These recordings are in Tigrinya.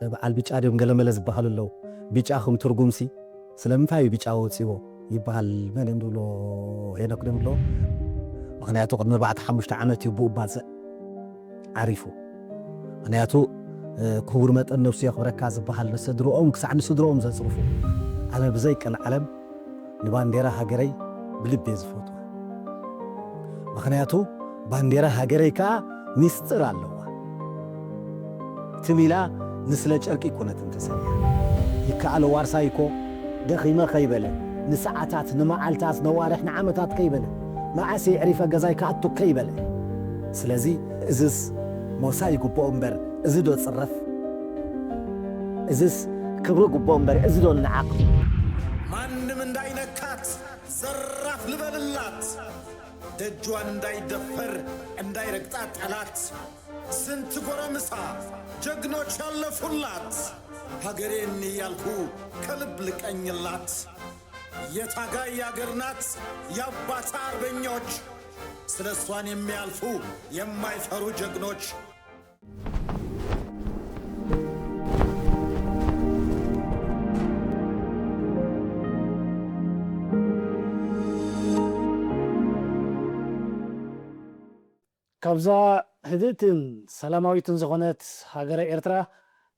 በዓል ቢጫ ድዮም ገለመለ ዝበሃሉ ኣለዉ። ቢጫ ከም ትርጉምሲ ስለምንታይ እዩ ቢጫ ወጺዎ ይበሃል? መን እዮም ዝብሎ? ሄኖክ ድዮም ዝብሎ? ምኽንያቱ ቅድሚ ኣርባዕተ ሓሙሽተ ዓመት እዩ ብኡ ባጽዕ ዓሪፉ። ምኽንያቱ፣ እ፣ ክቡር መጠን ነፍሱ የኽብረካ ዝበሃል ንስድርኦም ክሳዕ ንስድርኦም ዘጽርፉ። ኣነ ብዘይ ቅን ዓለም ንባንዴራ ሃገረይ ብልቢ እየ ዝፈትዋ። ምኽንያቱ ባንዴራ ሃገረይ ከኣ ሚስጥር ኣለዋ። ትም ኢላ ንስለ ጨርቂ ኣይኮነትን ተሰሪሓ። ይከኣሎ ዋርሳይ እኮ ደኺመ ከይበለ፣ ንሰዓታት፣ ንመዓልታት፣ ነዋርሕ፣ ንዓመታት ከይበለ፣ መዓስ የዕሪፈ ገዛይ ክኣቱ ከይበለ። ስለዚ እዝስ ሞሳ ይግብኦ እምበር፣ እዚ ዶ ጽረፍ? እዝስ ክብሪ ግብኦ እምበር፣ እዚ ዶ ንዓቕ? ማንም እንዳይነካት ዘራፍ ልበልላት፣ ደጇን እንዳይደፈር እንዳይረግጣት ጠላት። ስንት ጎረምሳ ጀግኖች ያለፉላት፣ ሀገሬን እያልኩ ከልብ ልቀኝላት። የታጋይ አገር ናት የአባታ አርበኞች፣ ስለ እሷን የሚያልፉ የማይፈሩ ጀግኖች። ካብዛ ህድእትን ሰላማዊትን ዝኾነት ሃገረ ኤርትራ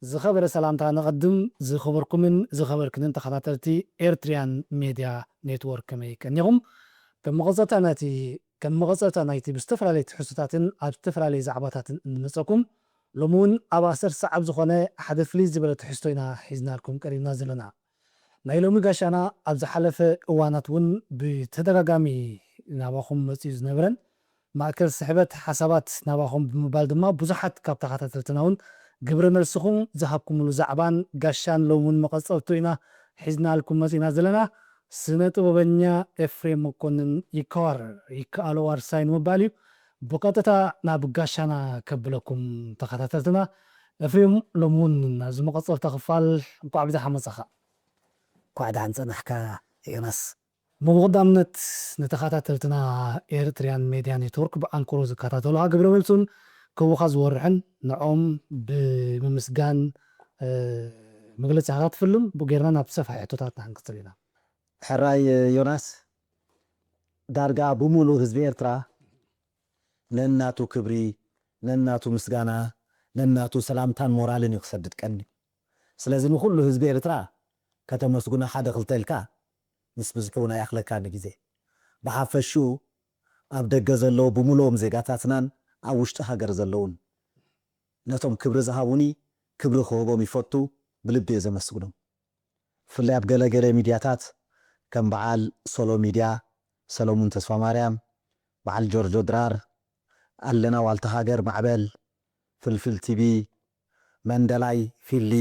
ዝኸበረ ሰላምታ ነቐድም። ዝኸበርኩምን ዝኸበርክንን ተኸታተልቲ ኤርትሪያን ሜድያ ኔትወርክ፣ ከመይ ቀኒኹም? ከም መቐጸልታ ናይቲ ከም መቐጸልታ ናይቲ ብዝተፈላለየ ትሕዝቶታትን ኣብ ዝተፈላለየ ዛዕባታትን እንመጸኩም፣ ሎሚ እውን ኣብ ኣሰር ሰዓብ ዝኾነ ሓደ ፍልይ ዝበለ ትሕዝቶ ኢና ሒዝናልኩም ቀሪብና ዘለና። ናይ ሎሚ ጋሻና ኣብ ዝሓለፈ እዋናት እውን ብተደጋጋሚ ናባኹም መጺኡ ዝነበረን ማእከል ስሕበት ሓሳባት ናባኹም ብምባል ድማ ብዙሓት ካብ ተኸታተልትና እውን ግብረ መልስኹም ዝሃብኩምሉ ዛዕባን ጋሻን ሎሚ እውን መቐጸልቱ ኢና ሒዝናልኩም መጺና ዘለና። ስነ ጥበበኛ ኤፍሬም መኮንን ይከዋር ይከኣሎ ዋርሳይ ንምባል እዩ። ብቐጥታ ናብ ጋሻና ከብለኩም ተኸታተልትና። ኤፍሬም ሎሚ እውን ናብዚ መቐጸልታ ክፋል እንኳዕ ብደሓን መጻኻ። እንኳዕ ደሓን ጸናሕካ ዮናስ። ብምቕዳምነት ንተኸታተልትና ኤርትሪያን ሜድያ ኔትወርክ ብኣንክሮ ዝከታተሉኻ ግብረ መልሱን ከቡኻ ዝወርሕን ንዖም ብምምስጋን መግለጺኻ ክትፍልም ብጌርና ናብ ሰፋሒ ሕቶታትና ክንቅጽል ኢና። ሕራይ ዮናስ፣ ዳርጋ ብምሉእ ህዝቢ ኤርትራ ነናቱ ክብሪ፣ ነናቱ ምስጋና፣ ነናቱ ሰላምታን ሞራልን እዩ ክሰድድ ቀኒ። ስለዚ ንኹሉ ህዝቢ ኤርትራ ከተመስግኖ ሓደ ክልተ ኢልካ ምስ ብዝሑ እውን ኣይኣኽለካን ግዜ። ብሓፈሽኡ ኣብ ደገ ዘለዉ ብምሉኦም ዜጋታትናን ኣብ ውሽጢ ሃገር ዘለዉን ነቶም ክብሪ ዝሃቡኒ ክብሪ ክህቦም ይፈቱ፣ ብልቢ እየ ዘመስግኖም። ብፍላይ ኣብ ገለ ገለ ሚድያታት ከም በዓል ሶሎ ሚድያ፣ ሰለሙን ተስፋማርያም፣ በዓል ጆርጆ ድራር፣ ኣለና ዋልታ ሃገር ማዕበል፣ ፍልፍል ቲቪ፣ መንደላይ ፊሊ፣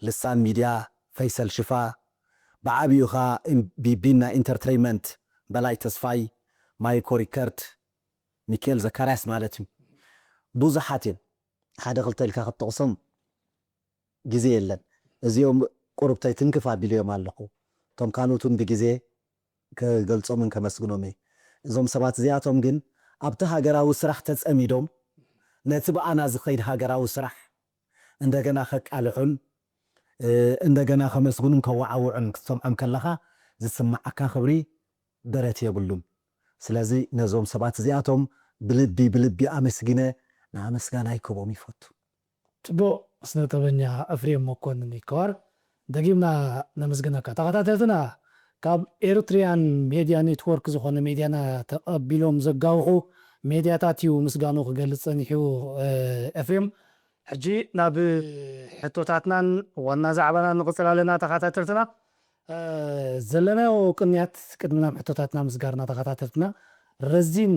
ልሳን ሚድያ፣ ፈይሰል ሽፋ፣ ብዓብዩ ኸኣ ቢቢና ኢንተርተይመንት፣ በላይ ተስፋይ፣ ማይኮ ሪከርድ፣ ሚካኤል ዘካርያስ ማለት እዩ። ብዙሓት እዮም። ሓደ ክልተ ኢልካ ክትጠቕሶም ግዜ የለን። እዚኦም ቁሩብተይ ትንክፍ ኣቢለዮም ኣለኹ። እቶም ካልኦት እውን ብግዜ ክገልጾምን ከመስግኖም እየ። እዞም ሰባት እዚኣቶም ግን ኣብቲ ሃገራዊ ስራሕ ተጸሚዶም ነቲ ብኣና ዝኸይድ ሃገራዊ ስራሕ እንደገና ከቃልሑን፣ እ፣ እንደገና ከመስግኑን ከወዓውዑን ክትሰምዖም ከለኻ ዝስምዓካ ክብሪ ደረት የብሉን። ስለዚ ነዞም ሰባት እዚኣቶም ብልቢ፣ ብልቢ ኣመስጊነ፣ ንኣ ምስጋና ይክቦም ይፈቱ። ጽቡቕ፣ ስነ ጥበበኛ ኤፍሬም መኮንን ይከዋር፣ ደጊምና ነመስግነካ። ተኸታተልትና፣ ካብ ኤርትሪያን ሜድያ ኔትወርክ ዝኾነ ሜድያና ተቐቢሎም ዘጋውሑ ሜድያታት እዩ ምስጋኑ ክገልጽ ጸኒሑ፣ እ፣ ኤፍሬም። ሕጂ ናብ ሕቶታትናን ዋና ዛዕባናን ንቕጽል ኣለና ተኸታተልትና። እ፣ ዘለናዮ ቅንያት ቅድሚ ናብ ሕቶታትና ምስጋርና ተኸታተልትና፣ ረዚን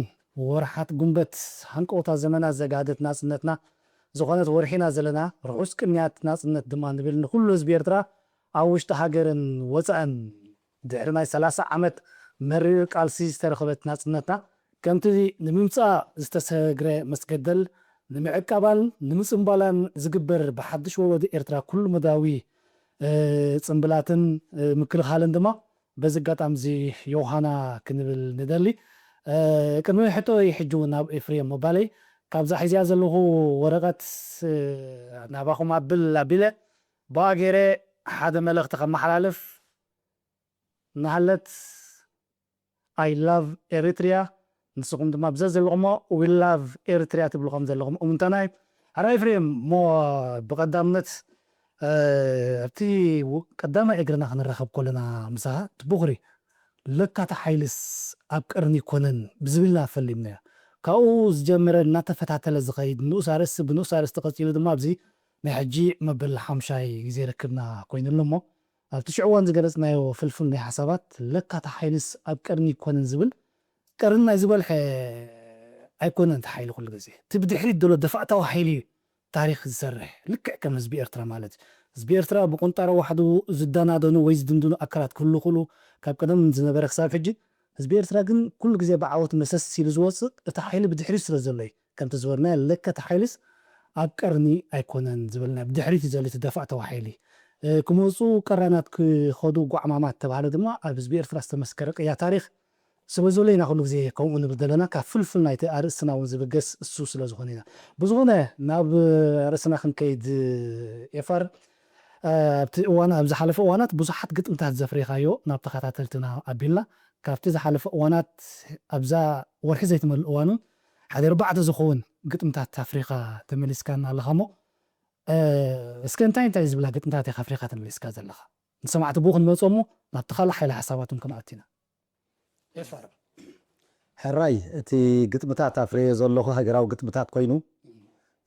ወርሓት ጉንበት ሃንቀውታ ዘመናት ዘጋደት ናጽነትና ዝኾነት ወርሒና ዘለና ርሑስ ቅንያት ናጽነት ድማ ንብል ንኹሉ ህዝቢ ኤርትራ ኣብ ውሽጢ ሃገርን ወጻእን። ድሕሪ ናይ ሰላሳ ዓመት መሪር ቃልሲ ዝተረኸበት ናጽነትና ከምቲ ንምምጻእ ዝተሰግረ መስገደል ንምዕቃባን ንምጽንባላን ዝግበር ብሓድሽ ወለዶ ኤርትራ ኩሉ መዳዊ፣ እ፣ ጽንብላትን፣ እ፣ ምክልኻልን ድማ በዚ ኣጋጣሚ እዚ ዮሃና ክንብል ንደሊ። እ፣ ቅድሚ ሕቶይ ሕጂ እውን ናብ ኤፍሬም ምባለይ ካብዛ ሒዝያ ዘለኹ ወረቐት፣ እ፣ ናባኹም ኣብል ኣቢለ፣ ብኣ ገይረ ሓደ መልእኽቲ ከመሓላልፍ እናሃለት፣ I love Eritrea፣ ንስኹም ድማ ብዘ ዘለኹሞ We love Eritrea ትብሉ ከም ዘለኹም እሙንታና እዩ። ሕራይ ኤፍሬም፣ እሞ ብቐዳምነት፣ እ፣ ኣብቲ ው-፣ ቀዳማይ እግርና ክንራኸብ ከለና ምሳኻ፣ እቲ ቦኽሪ ለካ እቲ ሓይልስ ኣብ ቀርኒ ይኮነን ብዝብል ኢና ፈሊምናዮ። ካብኡ ዝጀመረ እናተፈታተለ ዝኸይድ ንኡስ ኣርእስቲ ብንኡስ ኣርእስቲ ቀጺሉ ድማ ኣብዚ ናይ ሕጂ መበል ሓምሻይ ግዜ ርክብና ኮይኑ ኣሎ እሞ፣ ኣብቲ ሽዑ እዋን ዝገለጽናዮ ፍልፍል ናይ ሓሳባት ለካ እቲ ሓይልስ ኣብ ቀርኒ ይኮነን ዝብል፣ ቀርኒ ናይ ዝበልሐ ኣይኮነን እቲ ሓይሊ ኩሉ ግዜ። እቲ ብድሕሪት ዘሎ ደፋእታዊ ሓይሊ እዩ ታሪኽ ዝሰርሕ፣ ልክዕ ከም ህዝቢ ኤርትራ ማለት እዩ። ህዝቢ ኤርትራ ብቁንጣሮ ዋሕዱ ዝደናደኑ ወይ ዝድንድኑ ኣካላት ክህሉ ይኽእሉ፣ ካብ ቀደም ዝነበረ ክሳብ ሕጂ። ህዝቢ ኤርትራ ግን ኩሉ ግዜ ብዓወት መሰስ ኢሉ ዝወጽእ እቲ ሓይሊ ብድሕሪት ስለ ዘሎ እዩ። ከምቲ ዝበልናዮ ለካ እቲ ሓይልስ ኣብ ቀርኒ ኣይኮነን ዝበልናዮ፣ ብድሕሪት እዩ ዘሎ እቲ ደፋእታዊ ሓይሊ። እ፣ ክመጹ ቀራናት ክኸዱ ጓዕማማት ተባህለ ድማ ኣብ ህዝቢ ኤርትራ ዝተመስከረ ቅያ ታሪኽ ስለ ዘሎ ኢና ኩሉ ግዜ ከምኡ ንብል ዘለና። ካብ ፍልፍል ናይቲ ኣርእስትና እውን ዝብገስ እሱ ስለ ዝኾነ ኢና። ብዝኾነ ናብ ኣርእስትና ክንከይድ ኤፋር፣ እ፣ ኣብቲ እዋን፣ ኣብ ዝሓለፈ እዋናት ብዙሓት ግጥምታት ዘፍሪኻዮ ናብ ተኸታተልትና ኣቢልና፣ ካብቲ ዝሓለፈ እዋናት ኣብዛ ወርሒ ዘይትመልእ እዋን እውን ሓደ ኣርባዕተ ዝኸውን ግጥምታት ኣፍሪኻ ተመሊስካና ኣለኻ እሞ፣ እ፣ እስከ እንታይ እንታይ ዝብላ ግጥምታት ኢኻ ኣፍሪኻ ተመሊስካ ዘለኻ? ንሰማዕቲ ብኡ ክንመጾ እሞ ናብቲ ካልእ ሓይሊ ሓሳባት እውን ክንኣቱ ኢና። ኤፋር። ሕራይ፣ እቲ ግጥምታት ኣፍርየ ዘለኹ ሃገራዊ ግጥምታት ኮይኑ፣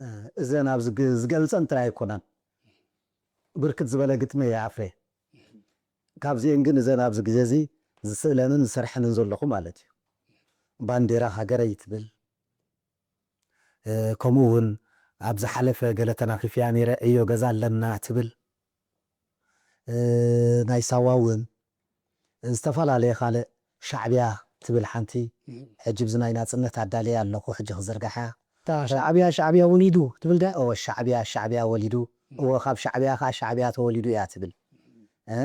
እ፣ እዘን ኣብዚ ግ-፣ ዝገልጸን ጥራይ ኣይኮናን። ብርክት ዝበለ ግጥሚ እየ ኣፍርየ። ካብዚአን ግን እዘን ኣብዚ ግዜ እዚ ዝስእለንን ዝሰርሐንን ዘለኹ ማለት እዩ። ባንዴራ ሃገረይ ትብል፣ እ፣ ከምኡ እውን ኣብ ዝሓለፈ ገለ ተናኺፍያ ነይረ፣ ዕዮ ገዛ ኣለና ትብል፣ እ፣ ናይ ሳዋ እውን ዝተፈላለየ ካልእ ሻዕብያ ትብል ሓንቲ፣ ሕጂ ብዚ ናይ ናጽነት ኣዳልየ ኣለኹ፣ ሕጂ ክዝርግሓ። እታ ሻዕብያ፣ ሻዕብያ ወሊዱ ትብል ዳ? እወ፣ ሻዕብያ፣ ሻዕብያ ወሊዱ። እወ፣ ካብ ሻዕብያ ኸኣ ሻዕብያ ተወሊዱ እያ ትብል። እ?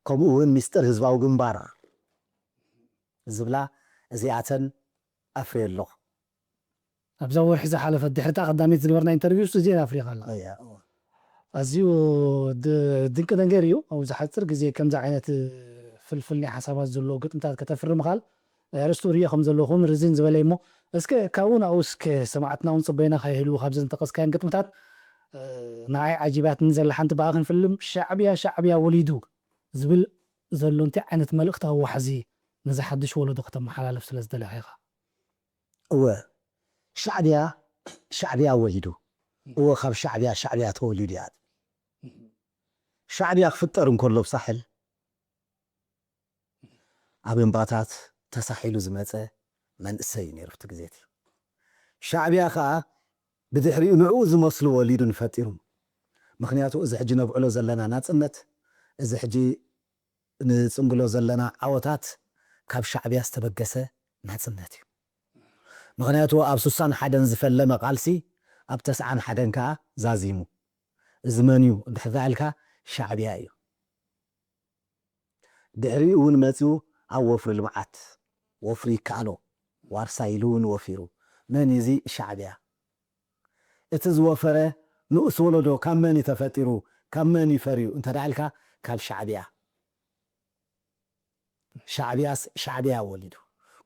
ከምኡ እውን ሚስጥር ህዝባዊ ግንባር ዝብላ እዚኣተን ኣፍርየ ኣለኹ። ኣብዛ ወርሒ ዝሓለፈት ድሕሪ እታ ቀዳመይቲ ዝገበርና ኢንተርቪው ውስጥ እዚኤን ኣፍሪኻ ኣላ። እያ፣ እወ። ኣዝዩ ድ-፣ ድንቂ ነገር እዩ። ኣብዚ ሓፂር ግዜ ከምዚ ዓይነት ፍልፍል ናይ ሓሳባት ዘለዎ ግጥምታት ከተፍሪ ምኻል፣ ኣርእስቱ ርእዮ ከም ዘለኹም ርዝን ዝበለ እሞ፣ እስከ ካብኡ ናብኡ እስከ ሰማዕትና እውን ፅበይና ከይህልዉ ካብዘን ዝጠቀስካየን ግጥምታት፣ እ፣ ንዓይ ዓጂባትኒ ዘላ ሓንቲ ብኣ ክንፍልም፣ ሻዕብያ ሻዕብያ ወሊዱ ዝብል ዘሎ እንታይ ዓይነት መልእኽታዊ ዋሕዚ ነዚ ሓድሽ ወለዶ ከተመሓላልፍ ስለ ዝደለኻ ኢኻ? እወ፣ ሻዕብያ፣ ሻዕብያ ወሊዱ። እወ፣ ካብ ሻዕብያ፣ ሻዕብያ ተወሊዱ እያ። ሻዕብያ ክፍጠር እንከሎ ብሳሕል ኣብ እምባታት ተሳሒሉ ዝመጸ መንእሰይ እዩ ነይሩ ኣብቲ ግዜ እቲ። ሻዕብያ ከኣ ብድሕሪኡ ንዕኡ ዝመስሉ ወሊዱን ፈጢሩን። ምኽንያቱ እዚ ሕጂ ነብዕሎ ዘለና ናጽነት፣ እዚ ሕጂ ንጽንብሎ ዘለና ዓወታት ካብ ሻዕብያ ዝተበገሰ ናጽነት እዩ። ምኽንያቱ ኣብ ስሳን ሓደን ዝፈለመ ቃልሲ ኣብ ተስዓን ሓደን ከኣ ዛዚሙ። እዚ መን እዩ እንድሕር ኢልካ ሻዕብያ እዩ። ድሕሪኡ እውን መጺኡ ኣብ ወፍሪ ልምዓት፣ ወፍሪ ይከኣሎ፣ ዋርሳይ ኢሉ እውን ወፊሩ። መን እዩ እዚ? ሻዕብያ። እቲ ዝወፈረ ንኡስ ወለዶ ካብ መን እዩ ተፈጢሩ? ካብ መን እዩ ፈርዩ እንተ ደኣ ኢልካ፣ ካብ ሻዕብያ። ሻዕብያስ ሻዕብያ ወሊዱ።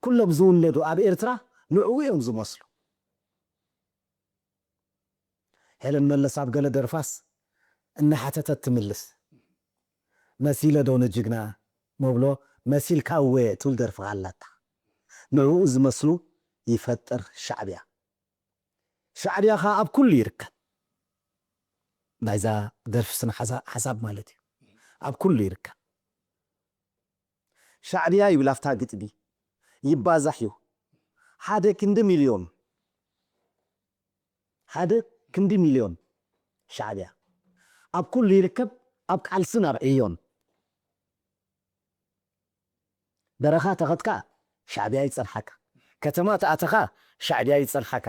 ኩሎም ዝውለዱ ኣብ ኤርትራ ንዕኡ እዮም ዝመስሉ። ሄለን መለስ ኣብ ገለ ደርፋስ እናሓተተት ትምልስ። መሲለ ዶ ንጅግና መብሎ፣ መሲልካ እወ ትብል ደርፊ ኣላታ። ንዕኡ ዝመስሉ ይፈጥር ሻዕብያ። ሻዕብያ ኸኣ ኣብ ኩሉ ይርከብ። ናይዛ ደርፊ ስነ ሓሳ-፣ ሓሳብ ማለት እዩ። ኣብ ኩሉ ይርከብ። ሻዕብያ ይብል ኣብታ ግጥሚ፣ ይባዛሕ እዩ። ሓደ ክንዲ ሚልዮን፣ ሓደ ክንዲ ሚልዮን ሻዕብያ ኣብ ኩሉ ይርከብ፣ ኣብ ቃልስን ኣብ ዕዮን። በረኻ ተኸድካ ሻዕብያ ይጸንሓካ። ከተማ ተኣተኻ ሻዕብያ ይጸንሓካ።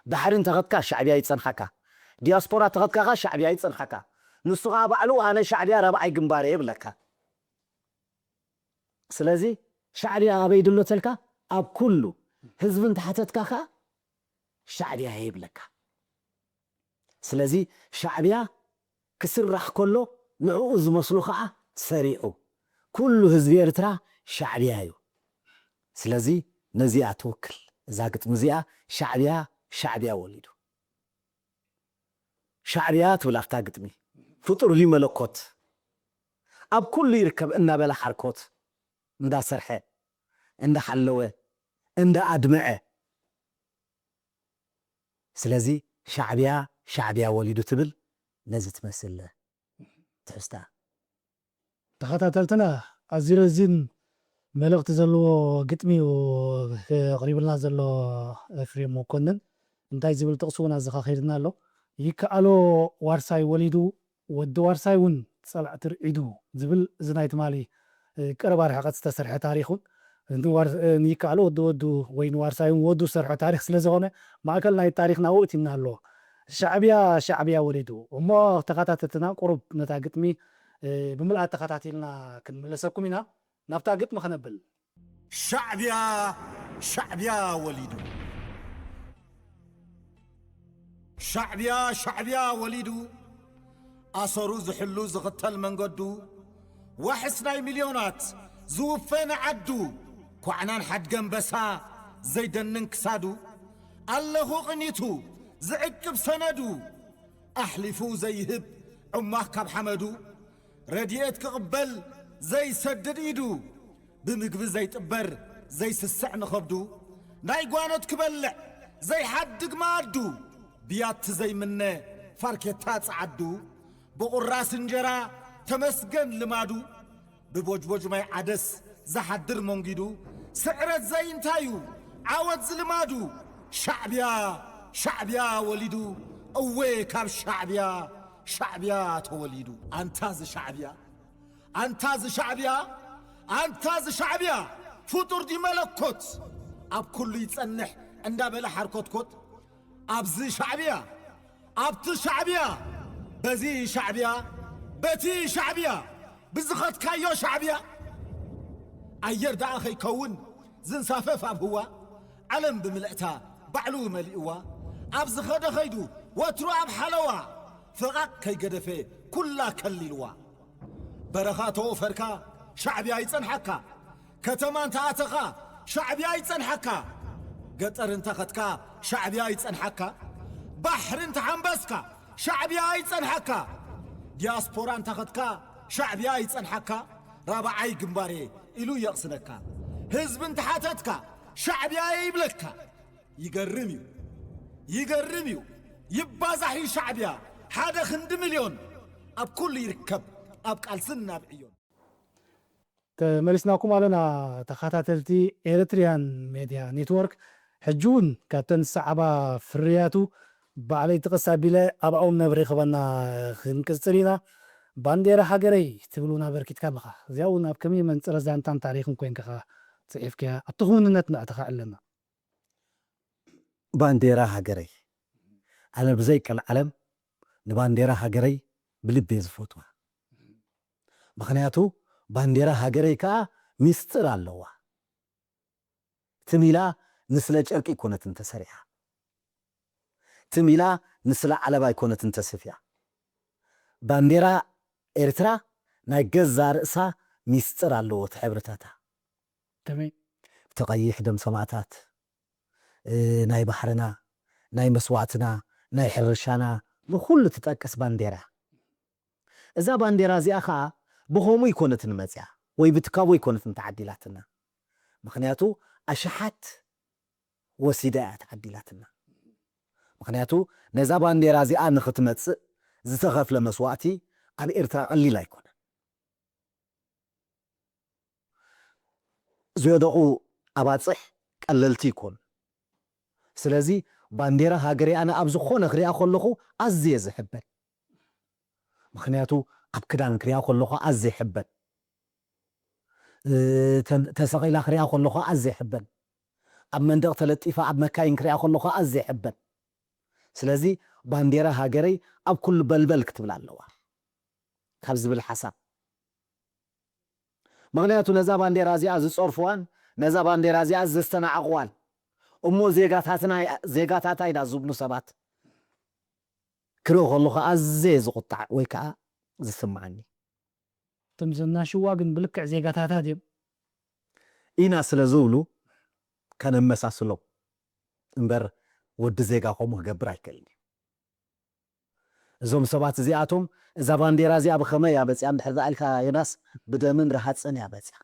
ባሕሪ እንተኸድካ ሻዕብያ ይጸንሓካ። ዲያስፖራ ተኸድካ ኸኣ ሻዕብያ ይጸንሓካ። ንሱ ኸኣ ባዕሉ ኣነ ሻዕብያ ራብዓይ ግንባር እየ ይብለካ። ስለዚ ሻዕብያ ኣበይ ድሎ ተልካ ኣብ ኩሉ ህዝቢ እንተሓተትካ ኸኣ ሻዕብያ እየ ይብለካ። ስለዚ ሻዕብያ ክስራሕ ከሎ ንዕኡ ዝመስሉ ከዓ ሰሪዑ። ኩሉ ህዝቢ ኤርትራ ሻዕብያ እዩ። ስለዚ ነዚኣ ትውክል እዛ ግጥሚ እዚኣ። ሻዕብያ፣ ሻዕብያ ወሊዱ። ሻዕብያ ትብል ኣብታ ግጥሚ፣ ፍጡር ድዩ መለኮት? ኣብ ኩሉ ይርከብ እናበለ ሓርኮት እንዳሰርሐ፣ እንዳሓለወ፣ እንዳኣድመዐ። ስለዚ ሻዕብያ፣ ሻዕብያ ወሊዱ ትብል ነዚ ትመስል ትሕዝታ። ተኸታተልትና፣ ኣዝዩ ረዚን መልእኽቲ ዘለዎ ግጥሚ እዩ ኣቕሪብልና ዘሎ ኤፍሬም መኮንን። እንታይ ዝብል ጥቕሲ እውን ኣዘኻኺርና ኣሎ። ይከኣሎ ዋርሳይ ወሊዱ፣ ወዲ ዋርሳይ እውን ጸላእቲ ርዒዱ ዝብል፣ እዚ ናይ ትማሊ፣ እ፣ ቀረባ ርሕቀት ዝተሰርሐ ታሪኽ እውን፣ እ፣ ንዋር-፣ እ፣ ንይከኣሎ ወዲ ወዱ ወይ ንዋርሳይ እውን ወዱ ዝሰርሖ ታሪኽ ስለ ዝኾነ፣ ማእከል ናይ ታሪኽና ውእት ይምና ኣሎ። ሻዕብያ፣ ሻዕብያ ወሊዱ። እሞ ተኸታተልትና፣ ቁሩብ ነታ ግጥሚ፣ እ፣ ብምልኣት ተኸታቲልና ክንምለሰኩም ኢና። ናብታ ግጥሚ ከነብል። ሻዕብያ፣ ሻዕብያ ወሊዱ። ሻዕብያ፣ ሻዕብያ ወሊዱ። ኣሰሩ ዝሕሉ ዝኽተል መንገዱ። ዋሕስ ናይ ሚልዮናት ዝውፈ ንዓዱ። ኳዕናን ሓድገ ኣንበሳ ዘይደንን ክሳዱ። ኣለኹ ቅኒቱ ዝዕቅብ ሰነዱ። ኣሕሊፉ ዘይህብ ዕማኽ ካብ ሓመዱ። ረድኤት ክቕበል ዘይሰድድ ኢዱ። ብምግቢ ዘይጥበር ዘይስስዕ ንኸብዱ። ናይ ጓኖት ክበልዕ ዘይሓድግ መኣዱ። ብያቲ ዘይምነ ፋርኬታ ጸዓዱ። ብቑራስ እንጀራ ተመስገን ልማዱ። ብቦጅቦጅ ማይ ዓደስ ዝሓድር መንጊዱ። ስዕረት ዘይንታዩ ዓወት ዝልማዱ። ሻዕብያ፣ ሻዕብያ ወሊዱ። እወ ካብ ሻዕብያ፣ ሻዕብያ ተወሊዱ። ኣንታ እዚ ሻዕብያ፣ ኣንታ እዚ ሻዕብያ፣ ኣንታ እዚ ሻዕብያ፣ ፍጡር ድዩ መለኮት? ኣብ ኩሉ ይጸንሕ እንዳበለ ሓርኮትኮት። ኣብዚ ሻዕብያ፣ ኣብቲ ሻዕብያ፣ በዚ ሻዕብያ፣ በቲ ሻዕብያ፣ ብዝኸድካዮ ሻዕብያ። ኣየር ደኣ ከይከውን ዝንሳፈፍ ኣብ ህዋ፣ ዓለም ብምልእታ ባዕሉ መሊእዋ። ኣብ ዝኸደ ኸይዱ ወትሩ ኣብ ሓለዋ፣ ፈቓቕ ከይገደፈ ኩላ ከሊልዋ። በረኻ ተወፈርካ ሻዕብያ ይጸንሓካ። ከተማ እንተኣተኻ ሻዕብያ ይጸንሓካ። ገጠር እንተኸድካ ሻዕብያ ይጸንሓካ። ባሕሪ እንተሓንበስካ ሻዕብያ ይጸንሓካ። ዲያስፖራ እንተኸድካ ሻዕብያ ይጸንሓካ። ራብዓይ ግንባር እየ ኢሉ የቕስነካ። ህዝቢ እንተሓተትካ ሻዕብያ እየ ይብለካ። ይገርም እዩ፣ ይገርም እዩ። ይባዛሕ እዩ ሻዕብያ ሓደ ክንዲ ሚልዮን ኣብ ኩሉ ይርከብ ኣብ ቃልስን ናብ ዕዮን። ተመሊስናኩም ኣለና ተኸታተልቲ ኤሪትሪያን ሜድያ ኔትወርክ። ሕጂ እውን ካብተን ዝሰዓባ ፍርያቱ ባዕለይ ትቕስ ኣቢለ ኣብኦም ነብሪኽበና ክንቅጽል ኢና። ባንዴራ ሃገረይ ትብል እውን ኣበርኪትካ ኣለኻ። እዚኣ እውን ኣብ ከመይ መንጽር ዛንታን ታሪኽን ኮይንካ ጽሒፍካያ ኣብቲ ክውንነት ንኣተኻ ኣለና። ባንዴራ ሃገረይ፣ ኣነ ብዘይ ቀልዓለም ንባንዴራ ሃገረይ ብልቢ እየ ዝፈትዋ። ምኽንያቱ ባንዴራ ሃገረይ ከኣ ሚስጥር ኣለዋ። ትም ኢላ ንስለ ጨርቂ ኣይኮነትን ተሰሪሓ። ትም ኢላ ንስለ ዓለባ ኣይኮነትን ተሰፍያ። ባንዴራ ኤርትራ ናይ ገዛ ርእሳ ሚስጥር ኣለዎ፣ እቲ ሕብርታታ። ከመይ? እቲ ቀይሕ ደም ሰማእታት፣ እ፣ ናይ ባሕርና፣ ናይ መስዋእትና፣ ናይ ሕርሻና፣ ንኹሉ ትጠቅስ ባንዴራ። እዛ ባንዴራ እዚኣ ኸኣ ብኸምኡ ኣይኮነትን መጽያ ወይ ብትካቦ ኣይኮነትን ተዓዲላትና። ምኽንያቱ ኣሽሓት ወሲዳ እያ ተዓዲላትና። ምኽንያቱ ነዛ ባንዴራ እዚኣ ንኽትመጽእ ዝተኸፍለ መስዋእቲ ኣብ ኤርትራ ቀሊል ኣይኮነን። ዝወደቑ ኣባጽሕ ቀለልቲ ይኮኑ። ስለዚ ባንዴራ ሃገረይ ኣነ ኣብ ዝኾነ ክሪኣ ከለኹ ኣዝየ ዝሕበን። ምኽንያቱ ኣብ ክዳን ክሪኣ ከለኹ ኣዝየ ይሕበን። እ፣ ተን-፣ ተሰቒላ ክሪኣ ከለኹ ኣዝየ ይሕበን። ኣብ መንደቕ ተለጢፋ ኣብ መካይን ክሪኣ ከለኹ ኣዝየ ይሕበን። ስለዚ ባንዴራ ሃገረይ ኣብ ኩሉ በልበል ክትብል ኣለዋ ካብ ዝብል ሓሳብ። ምኽንያቱ ነዛ ባንዴራ እዚኣ ዝጸርፍዋን ነዛ ባንዴራ እዚኣ ዘስተናዕቕዋን እሞ ዜጋታትና ዜጋታታ ኢና ዝብሉ ሰባት ክርኢ ከለኹ ኣዝየ ዝቑጣዕ ወይ ከዓ ዝስምዓኒ። እቶም ዘናሽዋ ግን ብልክዕ ዜጋታታ ድዮም? ኢና ስለ ዝብሉ ከነመሳስሎም እምበር ወዲ ዜጋ ከምኡ ክገብር ኣይክእልን እዩ። እዞም ሰባት እዚኣቶም እዛ ባንዴራ እዚኣ ብኸመይ እያ መፅያ እንድሕር ደኣ ኢልካ ዮናስ፣ ብደምን ረሃፅን እያ መፅያ።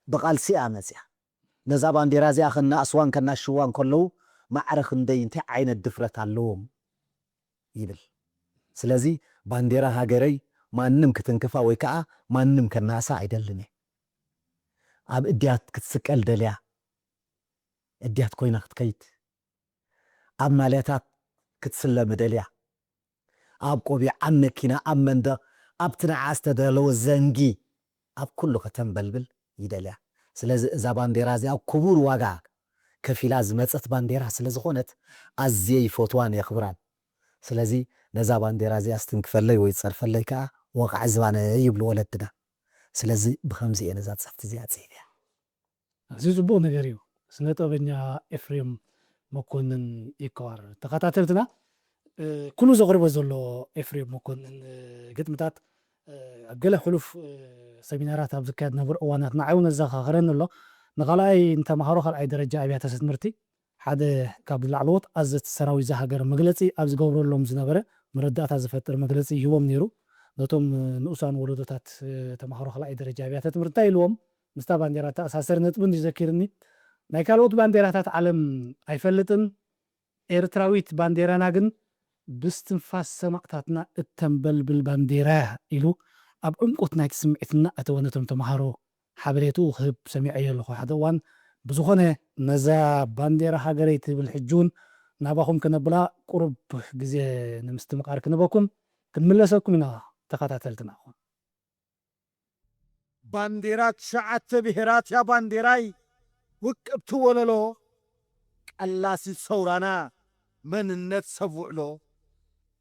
ብቓልሲ እያ መፅያ። ነዛ ባንዴራ እዚኣ ከናእስዋን ከናሽዋን ከለዉ ማዕረ ክንደይ እንታይ ዓይነት ድፍረት ኣለዎም ይብል። ስለዚ ባንዴራ ሃገረይ ማንም ክትንክፋ ወይ ከዓ ማንም ከናእሳ ኣይደልን እየ። ኣብ እድያት ክትስቀል ደልያ እድያት ኮይና ክትከይድ፣ ኣብ ማልያታት ክትስለም ደልያ፣ ኣብ ቆቢዕ፣ ኣብ መኪና፣ ኣብ መንደቕ፣ ኣብቲ ንዓ ዝተዳለወ ዘንጊ፣ ኣብ ኩሉ ከተንበልብል ይደልያ። ስለዚ እዛ ባንዴራ እዚኣ ክቡር ዋጋ ከፊላ ዝመፀት ባንዴራ ስለ ዝኾነት ኣዝየ ይፈትዋን የኽብራን። ስለዚ ነዛ ባንዴራ እዚኣ ስትንክፈለይ ወይ ዝፀርፈለይ ከዓ ወቕዒ ዝባነ ይብሉ ወለድና። ስለዚ ብኸምዚ እየ ነዛ ፅሕፍቲ እዚኣ ፅሒፈያ። ኣዝዩ ጽቡቕ ነገር እዩ። ስነ ጥበበኛ ኤፍሬም መኮንን ይከዋር። ተኸታተልትና ኩሉ ዘቕርቦ ዘሎ ኤፍሬም መኮንን ግጥምታት ኣብ ገለ ሕሉፍ ሰሚናራት ኣብ ዝካየድ ዝነበሩ እዋናት ንዓይ እውን ኣዘኻኽረኒ ኣሎ። ንኻልኣይ ንተምሃሮ ካልኣይ ደረጃ ኣብያተ ትምህርቲ ሓደ ካብ ላዕለዎት ኣዘዝቲ ሰራዊት እዛ ሃገር መግለጺ ኣብ ዝገብረሎም ዝነበረ መረዳእታ ዝፈጥር መግለጺ ይህቦም ነይሩ። ነቶም ንኡሳን ወለዶታት ተምሃሮ ካልኣይ ደረጃ ኣብያተ ትምህርቲ እንታይ ኢልዎም? ምስታ ባንዴራ እተኣሳሰር ነጥቢ እንድዩ ዘኪርኒ። ናይ ካልኦት ባንዴራታት ዓለም ኣይፈልጥን፣ ኤርትራዊት ባንዴራና ግን ብስትንፋስ ሰማእታትና እተንበልብል ባንዴራ እያ ኢሉ ኣብ ዕምቆት ናይቲ ስምዒት እናኣተወ ነቶም ተምሃሮ ሓበሬትኡ ክህብ ሰሚዐዮ ኣለኹ ሓደ እዋን። ብዝኾነ ነዛ ባንዴራ ሃገረይ ትብል ሕጂ እውን ናባኹም ክነብላ ቁሩብ ግዜ ንምስትምቓር ክንበኩም ክንምለሰኩም ኢና ተኸታተልትና። ባንዴራ ትሽዓተ ብሄራት እያ ባንዴራይ ውቅብቲ ወለሎ ቀላሲ ሰውራና መንነት ሰብ ውዕሎ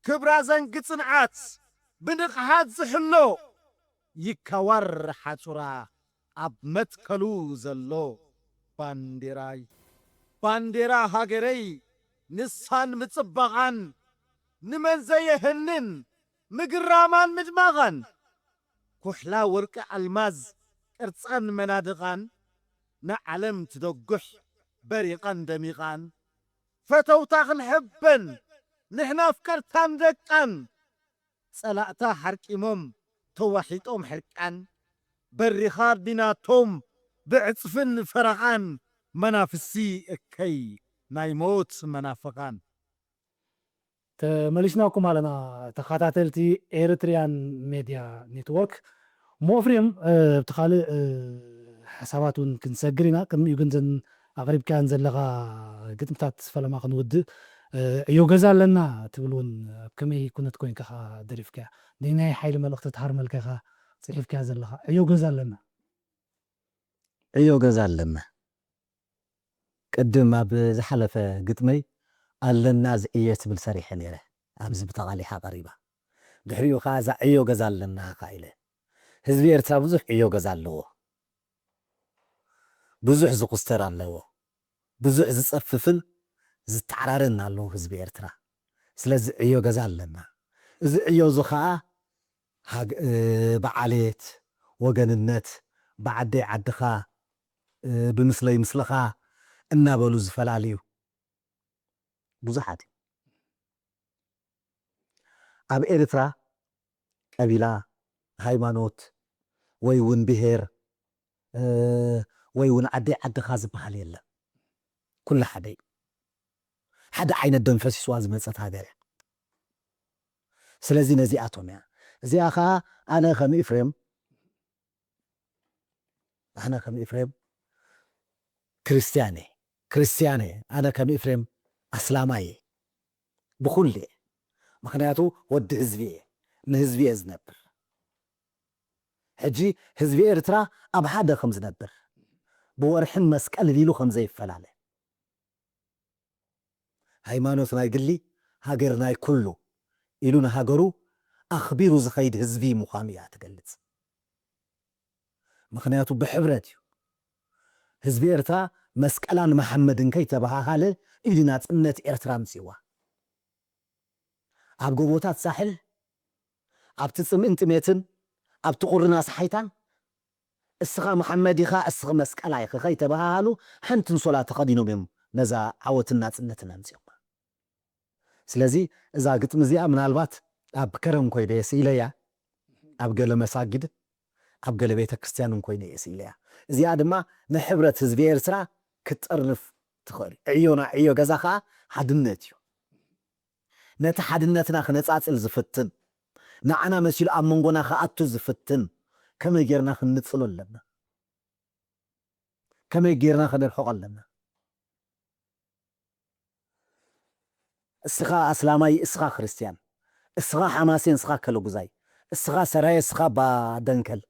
ክብራ ዘንጊ ጽንዓት ብንቕሓት ዝሕሎ ይካዋር ሓጹራ ኣብ መትከሉ ዘሎ ባንዴራይ ባንዴራ ሃገረይ ንሳን ምጽባቓን ንመን ዘየህንን ምግራማን ምድማቓን ኩሕላ ወርቂ ኣልማዝ ቅርጻን መናድቓን ንዓለም ትደጉሕ በሪቓን ደሚቓን ፈተውታ ክንሕበን ንሕና ኣፍቀርታን ደቃን ጸላእታ ሓርቂሞም ተዋሒጦም ሕርቃን በሪኻ ኣዲናቶም ብዕጽፍን ፈረቓን መናፍሲ እከይ ናይ ሞት መናፍቓን። ተመሊስናኩም ኣለና ተኸታተልቲ ኤርትሪያን ሜድያ ኔትወርክ። እሞ ኤፍሬም ኣብቲ ካልእ ሓሳባት እውን ክንሰግር ኢና። ቅድሚኡ ግን ዘን ኣቕሪብካያን ዘለኻ ግጥምታት ፈለማ ክንውድእ ዕዮ ገዛ ኣለና ትብል እውን ኣብ ከመይ ኩነት ኮይንካ ኢኻ ደሪፍካያ? ነናይ ሓይሊ መልእኽቲ ትሃርመልካ ኢኻ ጽሒፍካያ ዘለኻ። ዕዮ ገዛ ኣለና። ዕዮ ገዛ ኣለና። ቅድም ኣብ ዝሓለፈ ግጥመይ ኣለና ዝዕዮ ትብል ሰሪሐ ነይረ። ኣብዚ ብተቓሊሓ ቀሪባ። ድሕሪኡ ኸዓ እዛ ዕዮ ገዛ ኣለና ኸዓ ኢለ። ህዝቢ ኤርትራ ብዙሕ ዕዮ ገዛ ኣለዎ። ብዙሕ ዝኹስተር ኣለዎ። ብዙሕ ዝጸፍፍን ዝተዓራረን ኣለዎ ህዝቢ ኤርትራ። ስለዚ ዕዮ ገዛ ኣለና። እዚ ዕዮ እዚ ኸዓ ሃግ- እ፣ ብዓሌት፣ ወገንነት፣ ብዓደይ ዓድኻ፣ እ፣ ብምስለይ ምስልኻ እናበሉ ዝፈላልዩ ብዙሓት እዮም። ኣብ ኤርትራ ቀቢላ፣ ሃይማኖት ወይ እውን ብሄር እ፣ ወይ እውን ዓደይ ዓድኻ ዝበሃል የለን። ኩሉ ሓደ እዩ። ሓደ ዓይነት ደም ፈሲስዋ ዝመጸት ሃገር እያ። ስለዚ ነዚኣቶም እያ። እዚኣ ኸዓ ኣነ ከም ኤፍሬም ኣነ ከም ኤፍሬም ክርስትያን እየ። ክርስትያን እየ። ኣነ ከም ኤፍሬም ኣስላማይ እየ። ብኹሉ እየ። ምኽንያቱ ወዲ ህዝቢ እየ። ንህዝቢ እየ ዝነብር። ሕጂ ህዝቢ ኤርትራ ኣብ ሓደ ከም ዝነብር፣ ብወርሕን መስቀልን ኢሉ ከም ዘይፈላለ፣ ሃይማኖት ናይ ግሊ፣ ሃገር ናይ ኩሉ ኢሉ ንሃገሩ ኣኽቢሩ ዝኸይድ ህዝቢ ምዃኑ እያ ትገልጽ። ምኽንያቱ ብሕብረት እዩ። ህዝቢ ኤርትራ መስቀላን መሓመድን ከይተበሃሃለ እዩ ናጽነት ኤርትራ ኣምጺዋ። ኣብ ጎቦታት ሳሕል፣ ኣብቲ ጽምእን ጥሜትን፣ ኣብቲ ቁርን ኣስሓይታን፣ እስኻ መሓመድ ኢኻ፣ እስኺ መስቀላ ኢኺ ከይተበሃሃሉ ሓንቲ እንሶላ ተኸዲኖም እዮም ነዛ ዓወትን ናጽነትን ኣምጺኦማ። ስለዚ እዛ ግጥሚ እዚኣ ምናልባት ኣብ ከረን ኮይነ እየ ስኢለያ፣ ኣብ ገለ መሳጊድ፣ ኣብ ገለ ቤተ ክርስቲያን እውን ኮይነ እየ ስኢለያ። እዚኣ ድማ ንሕብረት ህዝቢ ኤርትራ ክትጠርንፍ ትኽእል። ዕዮና ዕዮ ገዛ ኸኣ ሓድነት እዩ። ነቲ ሓድነትና ክነጻጽል ዝፍትን፣ ንዓና መሲሉ ኣብ መንጎና ክኣቱ ዝፍትን፣ ከመይ ጌርና ክንጽሎ ኣለና? ከመይ ጌርና ከነርሕቆ ኣለና? እስኻ ኣስላማይ፣ እስኻ ክርስትያን፣ እስኻ ሓማሴን፣ እስኻ ከለጉዛይ፣ እስኻ ሰራየ፣ እስኻ ኣባ ደንከል፣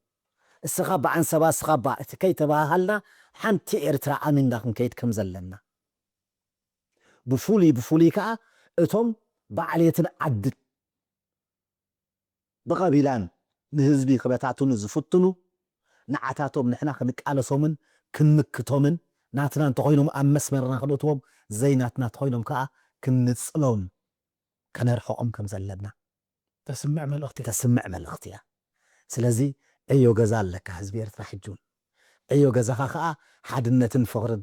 እስኻ ኣባ ዓንሰባ፣ እስኻ ኣባ እቲ ከይተባሃሃልና ሓንቲ ኤርትራ ኣሚንና ክንከይድ ከም ዘለና። ብፍሉይ፣ ብፍሉይ ከኣ እቶም ብዓሌትን ዓድን ብቐቢላን ንህዝቢ ክበታትኑ ዝፍትኑ ንዓታቶም ንሕና ክንቃለሶምን ክንምክቶምን ናትና እንተኾይኖም ኣብ መስመርና ክነእትዎም ዘይናትና እንተኾይኖም ከኣ ክንጽሎም ከነርሕቖም ከም ዘለና ተስምዕ መልእኽቲ እያ። ተስምዕ መልእኽቲ እያ። ስለዚ ዕዮ ገዛ ኣለካ ህዝቢ ኤርትራ ሕጂ እውን። ዕዮ ገዛኻ ከኣ ሓድነትን ፍቕርን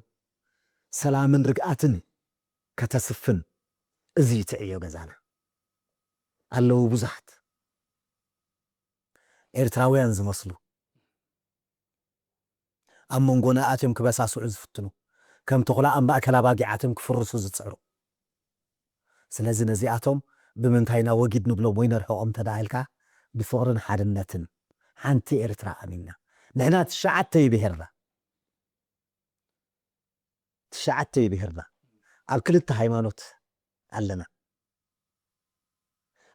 ሰላምን ርግኣትን ከተስፍን እዚ እዩ እቲ ዕዮ ገዛና። ኣለዉ ብዙሓት ኤርትራውያን ዝመስሉ ኣብ መንጎና ኣትዮም ክበሳስዑ ዝፍትኑ፣ ከም ተኹላ ኣብ ማእከል ኣባጊዕ ኣትዮም ክፍርሱ ዝጽዕሩ። ስለዚ ነዚኣቶም ብምንታይ ኢና ወጊድ ንብሎም ወይ ነርሕቖም እንተ ደኣ ኢልካ፣ ብፍቕርን ሓድነትን ሓንቲ ኤርትራ ኣሚንና። ንሕና ትሽዓተ እዩ ብሄርና። ትሽዓተ እዩ ብሄርና። ኣብ ክልተ ሃይማኖት ኣለና።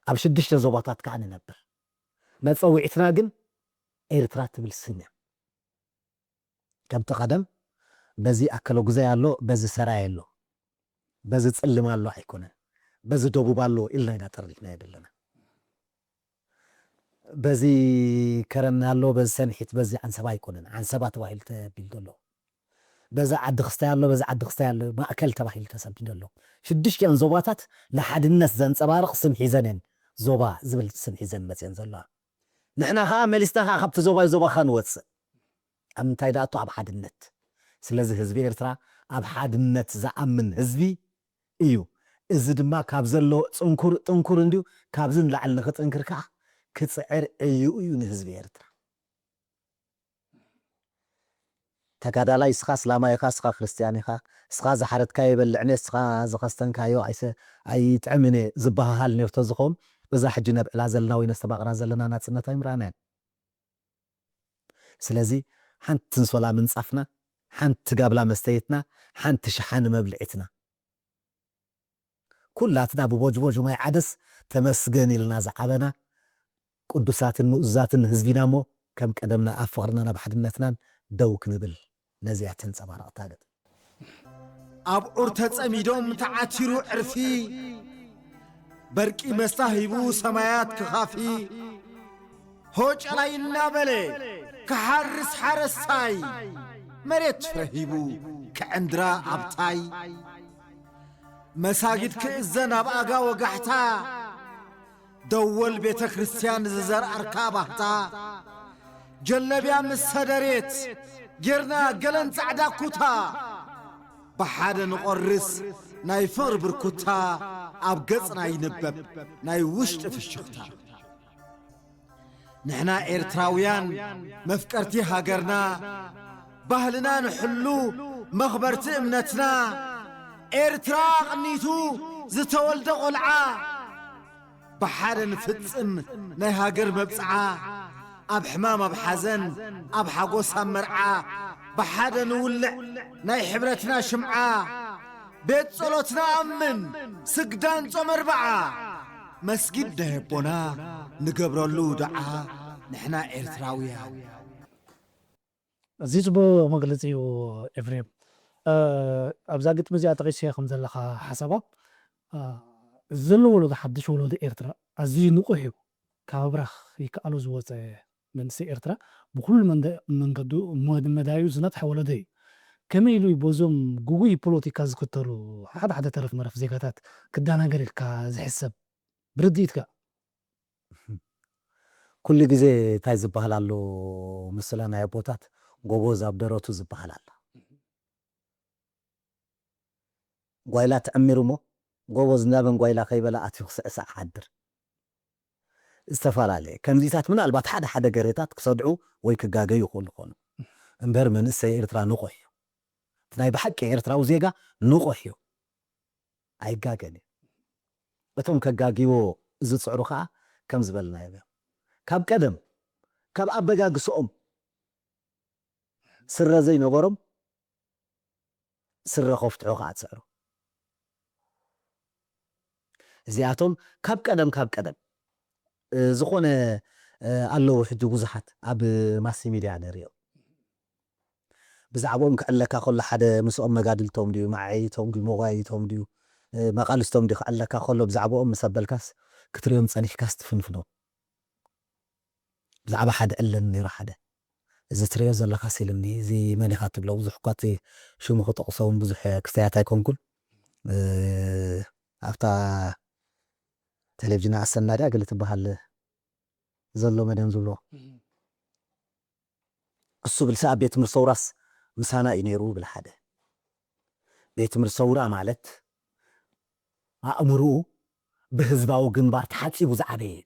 ኣብ ሽዱሽተ ዞባታት ከኣ ንነብር። መጸውዒትና ግን ኤርትራ ትብል ስም እያ። ከምቲ ቀደም በዚ ኣከለጉዛይ ኣሎ፣ በዚ ሰራየ ኣሎ፣ በዚ ጽልም ኣሎ ኣይኮነን፣ በዚ ደቡብ ኣሎ ኢልና ኢና ጠሪፍናዮ ዘለና። በዚ ከረን ኣሎ፣ በዚ ሰንሒት፣ በዚ ዓንሰባ ኣይኮነን። ዓንሰባ ተባሂሉ ተቢሉ ዘሎ። በዚ ዓዲ ክስታይ ኣሎ፣ በዚ ዓዲ ክስታይ ኣሎ፣ ማእከል ተባሂሉ ተሰሚዩ ዘሎ። ሽዱሽቲኣን ዞባታት ንሓድነት ዘንጸባርቕ ስም ሒዘን እየን፣ ዞባ ዝብል ስም ሒዘን መጽየን ዘለዋ። ንሕና ኸኣ መሊስና ኸኣ ካብቲ ዞባ ዞባኻ ንወጽእ። ኣብ ምንታይ ደኣቶ? ኣብ ሓድነት። ስለዚ ህዝቢ ኤርትራ ኣብ ሓድነት ዝኣምን ህዝቢ እዩ። እዚ ድማ ካብ ዘሎ ጽንኩር ጥንኩር እንድዩ፣ ካብዚ ንላዕሊ ንኽጥንክር ከኣ ክጽዕር ዕዩኡ እዩ ንህዝቢ ኤርትራ። ተጋዳላይ እስኻ እስላማይ ኢኻ፣ እስኻ ክርስትያን ኢኻ፣ እስኻ ዝሓረድካዮ ይበልዕን እየ፣ እስኻ ዝኸስተንካዮ ኣይሰ-፣ ኣይጥዕምን እየ ዝበሃሃል ነይሩ ተዝኸውን፣ እዛ ሕጂ ነብዕላ ዘለና ወይ ነስተማቕራ ዘለና ናጽነት ኣይምረኣናን። ስለዚ ሓንቲ እንሶላ ምንጻፍና፣ ሓንቲ ጋብላ መስተይትና፣ ሓንቲ ሸሓኒ መብልዒትና፣ ኩላትና ብቦጅቦጅ ማይ ዓደስ ተመስገን ኢልና ዝዓበና ቅዱሳትን ምእዙዛትን ህዝቢና እሞ፣ ከም ቀደምና ኣብ ፍቕርናን ኣብ ሓድነትናን ደው ክንብል ነዚኣ ተንጸባርቕ እታ ግጥሚ። ኣብ ዑር ተጸሚዶም ተዓቲሩ ዕርፊ፣ በርቂ መስታ ሂቡ ሰማያት ክኻፊ፣ ሆጨላይ እናበለ ክሓርስ ሓረስታይ፣ መሬት ፍረ ሂቡ ክዕንድራ ኣብታይ፣ መሳጊድ ክእዘን ኣብ ኣጋ ወጋሕታ፣ ደወል ቤተ ክርስቲያን ዝዘርኣርካ ባህታ፣ ጀለብያ ምስ ሰደሬት ጌርና ገለን ጻዕዳ ኩታ፣ ብሓደ ንቖርስ ናይ ፍቕሪ ብርኩታ፣ ኣብ ገጽና ይንበብ ናይ ውሽጢ ፍሽኽታ። ንሕና ኤርትራውያን መፍቀርቲ ሃገርና፣ ባህልና ንሕሉ መኽበርቲ እምነትና፣ ኤርትራ ኣቕኒቱ ዝተወልደ ቖልዓ፣ ብሓደ ንፍጽም ናይ ሃገር መብጽዓ፣ ኣብ ሕማም ኣብ ሓዘን፣ ኣብ ሓጎስ ኣብ መርዓ፣ ብሓደ ንውልዕ ናይ ሕብረትና ሽምዓ፣ ቤት ጸሎትና ኣምን ስግዳን ጾም ኣርብዓ፣ መስጊድ ናይ ኣቦና ንገብረሉ ዱዓ፣ ንሕና ኤርትራውያን። ኣዝዩ ጽቡቕ መግለጺ እዩ ኤፍሬም። እ፣ ኣብዛ ግጥሚ እዚኣ ጠቒስዮ ከም ዘለኻ ሓሳባ፣ እ፣ እዚ ዘሎ ወለዶ፣ ሓድሽ ወለዶ ኤርትራ ኣዝዩ ንቑሕ እዩ። ካብ ኣብራኽ ይከኣሎ ዝወጸ መንእሰይ ኤርትራ ብኹሉ መንገ-፣ መንገዱ መ-፣ መዳዩ ዝነጥሐ ወለዶ እዩ። ከመይ ኢሉ እዩ በዞም ግጉይ ፖለቲካ ዝክተሉ ሓደ ሓደ ተረፍ መረፍ ዜጋታት ክደናገር ኢልካ ዝሕሰብ ብርድኢትካ? ኩሉ ግዜ እንታይ ዝበሃል ኣሎ? ምስላ ናይ ኣቦታት ጎቦ ዛብ ደረቱ ዝበሃል ኣሎ። ጓይላ ትዕሚር እሞ ጎቦዝ ናበን ጓይላ ከይበላ ኣትዩ ክስዕሳዕ ሓድር ዝተፈላለየ ከምዚታት ምናልባት ሓደ ሓደ ገሬታት ክሰድዑ ወይ ክጋገዩ ይኽእሉ ይኾኑ። እምበር መንእሰይ ኤርትራ ንቑሕ እዩ። እቲ ናይ ብሓቂ ኤርትራዊ ዜጋ ንቑሕ እዩ። ኣይጋገን እዩ። እቶም ከጋግይዎ ዝፅዕሩ ከዓ ከም ዝበልናዮም እዮም። ካብ ቀደም ካብ ኣበጋግስኦም ስረ ዘይነበሮም ስረ ከፍትሑ ከዓ ዝፅዕሩ እዚኣቶም ካብ ቀደም ካብ ቀደም እ፣ ዝኾነ እ፣ ኣለዉ ሕጂ ብዙሓት ኣብ ማስ ሚድያ ንሪኦም ብዛዕባኦም ክዕለካ ከሎ ሓደ ምስኦም መጋድልቶም ድዩ መዓይቶም ድዩ መጓይቶም ድዩ እ፣ መቓልስቶም ድዩ ክዕለካ ከሎ ብዛዕባኦም ምስ ኣበልካስ ክትሪኦም ፀኒሕካስ ትፍንፍኖም ብዛዕባ ሓደ ዕለን ነይሩ ሓደ እዚ ትሪኦ ዘለካ ሲልኒ እዚ መን ኢኻ ትብሎ ብዙሕ እኳ እቲ ሽሙ ክጠቕሶ እውን ብዙሕ ክስተያት ኣይኮንኩን እ፣ ኣብታ ቴሌቪዥን ኣሰናድያ ገለ ትበሃል ዘሎ መደም ዝብሎ እሱ ብልሲ ኣብ ቤት ትምህርቲ ሰውራስ ምሳና እዩ ነይሩ ብል ሓደ ቤት ትምህርቲ ሰውራ ማለት ኣእምርኡ ብህዝባዊ ግንባር ተሓፂቡ ዝዓበየ እዩ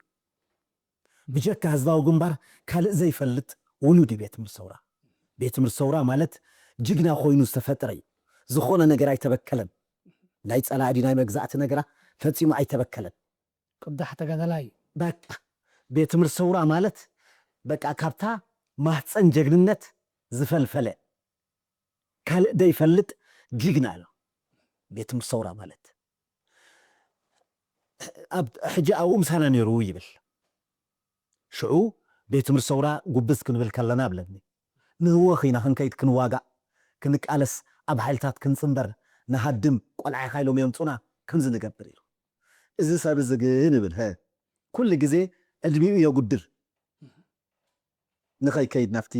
ብጀካ ህዝባዊ ግንባር ካልእ ዘይፈልጥ ውሉድ እዩ ቤት ትምህርቲ ሰውራ ቤት ትምህርቲ ሰውራ ማለት ጅግና ኮይኑ ዝተፈጥረ እዩ ዝኾነ ነገር ኣይተበከለን ናይ ፀላእዲ ናይ መግዛእቲ ነገራ ፈፂሙ ኣይተበከለን ቅዳሕ ተጋዳላይ በቃ ቤት ትምህርቲ ሰውራ ማለት በቃ ካብታ ማህፀን ጀግንነት ዝፈልፈለ ካልእ ደይፈልጥ ጅግና ኣሎ ቤት ትምህርቲ ሰውራ ማለት ሕጂ ኣብኡ ምሳና ነይሩ ይብል ሽዑ ቤት ትምህርቲ ሰውራ ጉብዝ ክንብል ከለና ብለኒ ንህወኽ ኢና ክንከይድ ክንዋጋእ ክንቃለስ ኣብ ሓይልታት ክንፅንበር ንሃድም ቆልዓ ኢኻ ኢሎም የምፁና ከምዚ ንገብር ኢሉ እዚ ሰብ እዚ ግን ይብል ኩሉ ግዜ ዕድሚኡ የጉድል ንኸይከይድ ናብቲ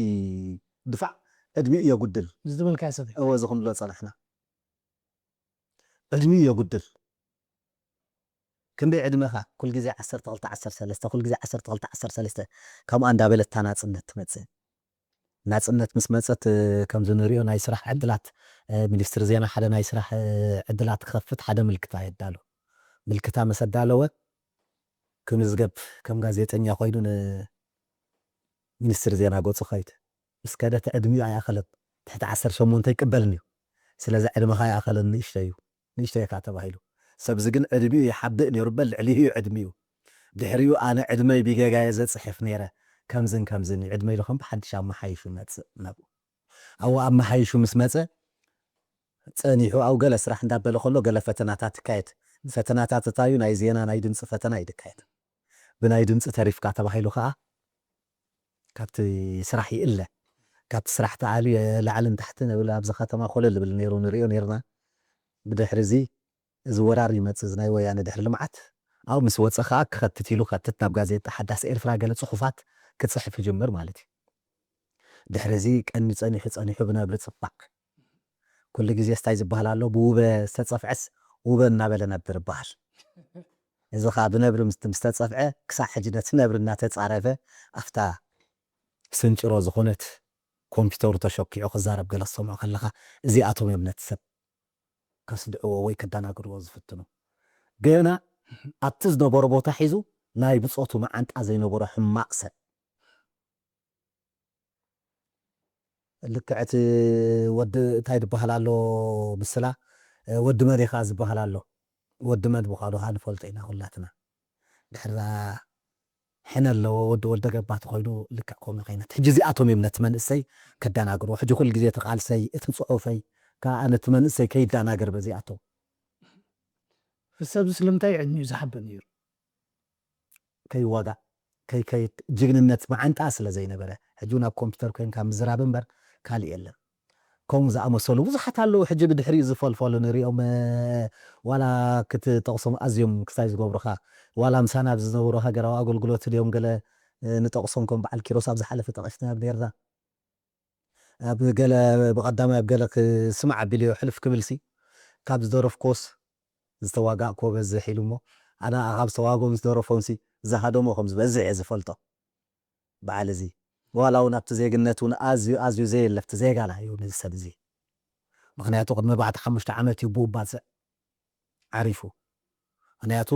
ድፋዕ ዕድሚኡ የጉድል ዝትበልካዮ ሰብ እዩ። እወ እዚ ክንብሎ ፀናሕና ዕድሚኡ የጉድል ክንደይ ዕድመኻ ኩል ግዜ ዓሰርተ ክልተ ዓሰርተ ሰለስተ ኩል ግዜ ዓሰርተ ክልተ ዓሰርተ ሰለስተ ከምኡ እንዳበለት እታ ናፅነት ትመፅእ ናፅነት ምስ መፀት ከምዚ ንሪኦ ናይ ስራሕ ዕድላት ሚኒስትሪ ዜና ሓደ ናይ ስራሕ ዕድላት ክኸፍት ሓደ ምልክታ የዳሉ ምልክታ ምስ ኣዳለወ ክምዝገብ ከም ጋዜጠኛ ኮይኑ ንሚኒስትሪ ዜና ገፁ ኸይድ ምስ ከደ እቲ ዕድሚኡ ኣይኣኸለን ትሕቲ ዓሰርተ ሸሞንተ ይቅበልን እዩ ስለዚ ዕድመኻ ኣይኣኸለን ንእሽተይ እዩ ንእሽተይ ኢኻ ተባሂሉ ሰብዚ ግን ዕድሚኡ ይሓብእ ነይሩ በል ልዕሊኡ እዩ ዕድሚኡ ድሕሪኡ ኣነ ዕድመይ ብጌጋየ ዘፅሕፍ ነይረ ከምዝን ከምዝን እዩ ዕድመይ ኢሉ ከም ብሓድሽ ኣመሓይሹ ይመፅእ ናብኡ ኣብኡ ኣመሓይሹ ምስ መፀ ፀኒሑ ኣብ ገለ ስራሕ እንዳበለ ከሎ ገለ ፈተናታት ይካየድ ፈተናታት እታዩ ናይ ዜና ናይ ድምፂ ፈተና እዩ ዝካየድ ብናይ ድምፂ ተሪፍካ ተባሂሉ ከዓ ካብቲ ስራሕ ይእለ ካብቲ ስራሕ ተኣልዩ ላዕልን ታሕትን እብል ኣብዚ ከተማ ኮለል ዝብል ነይሩ ንሪኦ ነይርና ብድሕሪ እዚ እዚ ወራር ይመፅእ እዚ ናይ ወያነ ድሕሪ ልምዓት ኣብኡ ምስ ወፀ ከዓ ክኸትት ኢሉ ከትት ናብ ጋዜጣ ሓዳስ ኤርትራ ገለ ፅሑፋት ክፅሕፍ ይጅምር ማለት እዩ ድሕሪ እዚ ቀኒ ፀኒሑ ፀኒሑ ብነብሪ ፅፋዕ ኩሉ ግዜ ስታይ ዝበሃል ኣሎ ብውበ ዝተፀፍዐስ ውበ እናበለ ነብር ይበሃል እዚ ከዓ ብነብሪ ምስ ዝተፀፍዐ ክሳዕ ሕጂ ነቲ ነብሪ እናተፃረፈ ኣብታ ስንጭሮ ዝኾነት ኮምፒተሩ ተሸኪዑ ክዛረብ ገለ ክሰምዖ ከለኻ እዚኣቶም እዮም ነቲ ሰብ ከስድዕዎ ወይ ከደናግርዎ ዝፍትኑ ገና ኣብቲ ዝነበሮ ቦታ ሒዙ ናይ ብፆቱ መዓንጣ ዘይነበሮ ሕማቕ ሰብ ልክዕ እቲ ወዲ እንታይ ዝበሃል ኣሎ ምስላ ወዲ መን ኢኻ ዝበሃል ኣሎ ወዲ መን ምዃኑ ከዓ ንፈልጦ ኢና ኩላትና ድሕራ ሕነ ኣለዎ ወዲ ወልደ ገባ ተኮይኑ ልክዕ ከምኡ ከይነት ሕጂ እዚኣቶም እዮም ነቲ መንእሰይ ከደናግርዎ ሕጂ ኩሉ ግዜ እቲ ቃልሰይ እቲ ፅሑፈይ ከዓ ነቲ መንእሰይ ከይደናገር በዚኣቶም ሰብዚ ስለምንታይ ዕድሚኡ ዝሓብእ ነይሩ ከይዋጋእ ከይከይድ ጅግንነት መዓንጣ ስለ ዘይነበረ ሕጂ ናብ ኮምፒተር ኮይንካ ምዝራብ እምበር ካልእ የለን ከምኡ ዝኣመሰሉ ብዙሓት ኣለዉ ሕጂ ብድሕሪኡ ዝፈልፈሉ ንሪኦም ዋላ ክትጠቕሶም ኣዝዮም ክሳይ ዝገብሩኻ ዋላ ምሳና ኣብ ዝነበሩ ሃገራዊ ኣገልግሎት ድዮም ገለ ንጠቕሶም ከም በዓል ኪሮስ ኣብ ዝሓለፈ ጠቒስና ነርና ኣብ ገለ ብቐዳማይ ኣብ ገለ ክስማዕ ኣቢልዮ ሕልፍ ክብልሲ ካብ ዝደረፍኮስ ዝተዋጋእኮ በዝሕ ኢሉ እሞ ኣነ ካብ ዝተዋግኦም ዝደረፎምሲ ዝሃደሞ ከም ዝበዝሕ እየ ዝፈልጦ። በዓል እዚ ዋላ እውን ኣብቲ ዜግነት እውን ኣዝዩ ኣዝዩ ዘየለፍቲ ዜጋና እዩ ነዚ ሰብ እዚ። ምክንያቱ ቅድሚ ኣርባዕተ ሓሙሽተ ዓመት እዩ ብኡ ባፅዕ ዓሪፉ። ምክንያቱ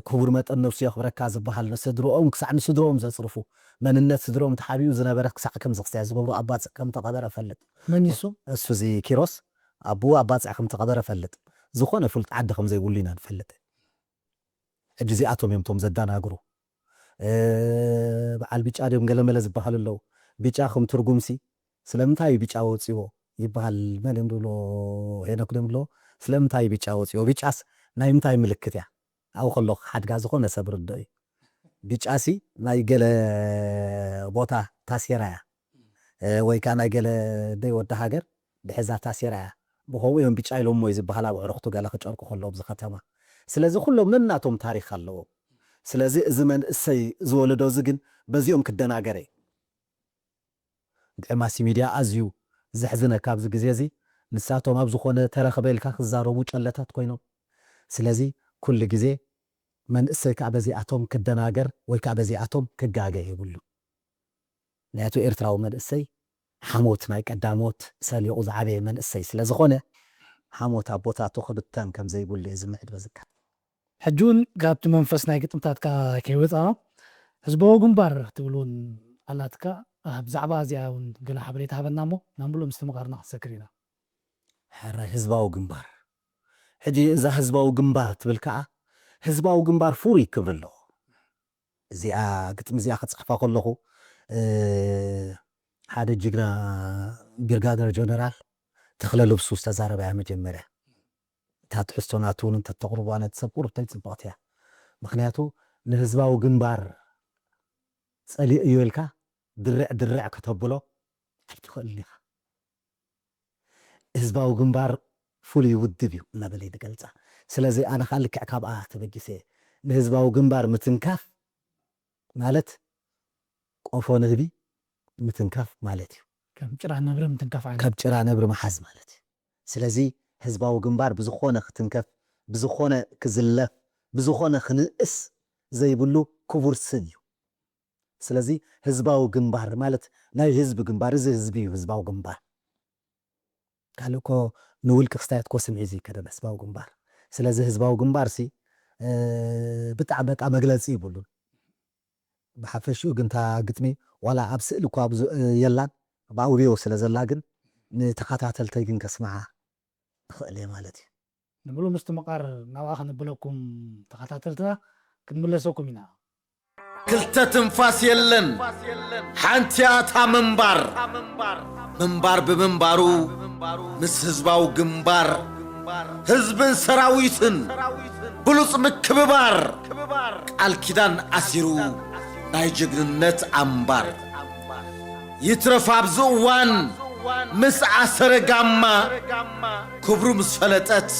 ክቡር መጠን ነብሱ የኽብረካ ዝበሃል ንስድርኦም ክሳዕ ንስድርኦም ዘፅርፉ መንነት ስድርኦም ተሓቢኡ ዝነበረ ክሳዕ ከም ዝኽስያ ዝገብሩ ኣባፅዕ ከም ተቐበረ ፈልጥ። መን እሱ? እሱ እዚ ኪሮስ ኣቦኡ ኣባፅዕ ከም ተቐበረ ፈልጥ። ዝኾነ ፍሉጥ ዓዲ ከም ዘይብሉ ኢና ንፈልጥ። ሕጂ እዚኣቶም እዮም ቶም ዘዳናግሩ። በዓል ቢጫ ድዮም ገለመለ ዝበሃሉ ኣለዉ። ቢጫ ከም ትርጉምሲ ስለምንታይ እዩ ቢጫ ወፂዎ ይበሃል። መን እዮም ድብሎ? ሄኖክ ድዮም ድብሎ? ስለምንታይ እዩ ቢጫ ወፂዎ? ቢጫስ ናይ ምንታይ ምልክት እያ? ኣብኡ ከሎ ሓድጋ ዝኾነ ሰብ ርዶ እዩ። ቢጫሲ ናይ ገለ ቦታ ታሴራ እያ ወይ ከዓ ናይ ገለ ደይ ወዲ ሃገር ድሕዛ ታሴራ እያ። ብኸምኡ እዮም ቢጫ ኢሎሞ እዩ ዝበሃል ኣብ ዕርኽቱ ገለ ክጨርቁ ከለዉ ኣብዚ ከተማ። ስለዚ ኩሎም ነናቶም ታሪክ ኣለዎም። ስለዚ እዚ መንእሰይ ዝወለዶ እዚ ግን በዚኦም ክደናገረ እዩ። ድሕሪ ማስ ሚድያ ኣዝዩ ዘሕዝነካ ኣብዚ ግዜ እዚ ንሳቶም ኣብ ዝኾነ ተረኽበ ኢልካ ክዛረቡ ጨለታት ኮይኖም። ስለዚ ኩሉ ግዜ መንእሰይ ከዓ በዚኣቶም ክደናገር ወይ ከዓ በዚኣቶም ክጋገ የብሉ። ምክንያቱ ኤርትራዊ መንእሰይ ሓሞት ናይ ቀዳሞት ሰሊቑ ዝዓበየ መንእሰይ ስለዝኾነ ሓሞት ኣቦታቱ ክብተን ከም ዘይብሉ እየ ዝምዕድ በዝካ። ሕጂ እውን ካብቲ መንፈስ ናይ ግጥምታትካ ከይወፃ ህዝባዊ ግንባር ትብል እውን ኣላትካ። ብዛዕባ እዚኣ እውን ገለ ሓበሬታ ሃበና እሞ ናብ ምሉእ ምስትምቓርና ክንሰክር ኢና። ሕራይ ህዝባዊ ግንባር ሕጂ እዛ ህዝባዊ ግንባር ትብል ከዓ ህዝባዊ ግንባር ፍሩይ ክብሪ ኣለዎ። እዚኣ ግጥሚ እዚኣ ክፅሕፋ ከለኹ ሓደ ጅግና ብርጋደር ጀነራል ተኽለ ልብሱ ዝተዛረበያ መጀመርያ እታ ትሕዝቶ ናቱ እውን እንተተቕርቧ ነቲ ሰብ ቁርብተይ ፅብቕቲ እያ። ምክንያቱ ንህዝባዊ ግንባር ፀሊእ እዩ ኢልካ ድርዕ ድርዕ ከተብሎ ኣይትኽእልን ኢኻ። ህዝባዊ ግንባር ፍሉይ ውድብ እዩ እናበለ ይገልፃ። ስለዚ ኣነ ከዓ ልክዕ ካብኣ ተበጊሰ እየ። ንህዝባዊ ግንባር ምትንካፍ ማለት ቆፎ ንህቢ ምትንካፍ ማለት እዩ። ከም ጭራ ነብሪ ምትንካፍ ዓይነት። ካብ ጭራ ነብሪ ምሓዝ ማለት እዩ። ስለዚ ህዝባዊ ግንባር ብዝኾነ ክትንከፍ፣ ብዝኾነ ክዝለፍ፣ ብዝኾነ ክንእስ ዘይብሉ ክቡር ስም እዩ። ስለዚ ህዝባዊ ግንባር ማለት ናይ ህዝቢ ግንባር፣ እዚ ህዝቢ እዩ ህዝባዊ ግንባር። ካልእ እኮ ንውልቂ ክስታያት እኮ ስምዒ ዘይከደን ህዝባዊ ግንባር። ስለዚ ህዝባዊ ግንባር ሲ ብጣዕሚ በቃ መግለፂ ይብሉን። ብሓፈሽኡ ግን እታ ግጥሚ ዋላ ኣብ ስእሊ እኳ የላን ብኣውድዮ ስለ ዘላ ግን ንተኸታተልተይ ግን ከስምዓ እኽእል እየ ማለት እዩ። ንምሉእ ምስትምቓር ናብኣ ከነብለኩም ተኸታተልትና ክንምለሰኩም ኢና። ክልተ ትንፋስ የለን ሓንቲ እያ እታ ምንባር። ምንባር ብምንባሩ ምስ ህዝባዊ ግንባር ህዝብን ሰራዊትን ብሉፅ ምክብባር ቃል ኪዳን ኣሲሩ ናይ ጅግንነት ኣምባር ይትረፍ ኣብዚ እዋን ምስ ኣሰረ ጋማ ክብሩ ምስ ፈለጠት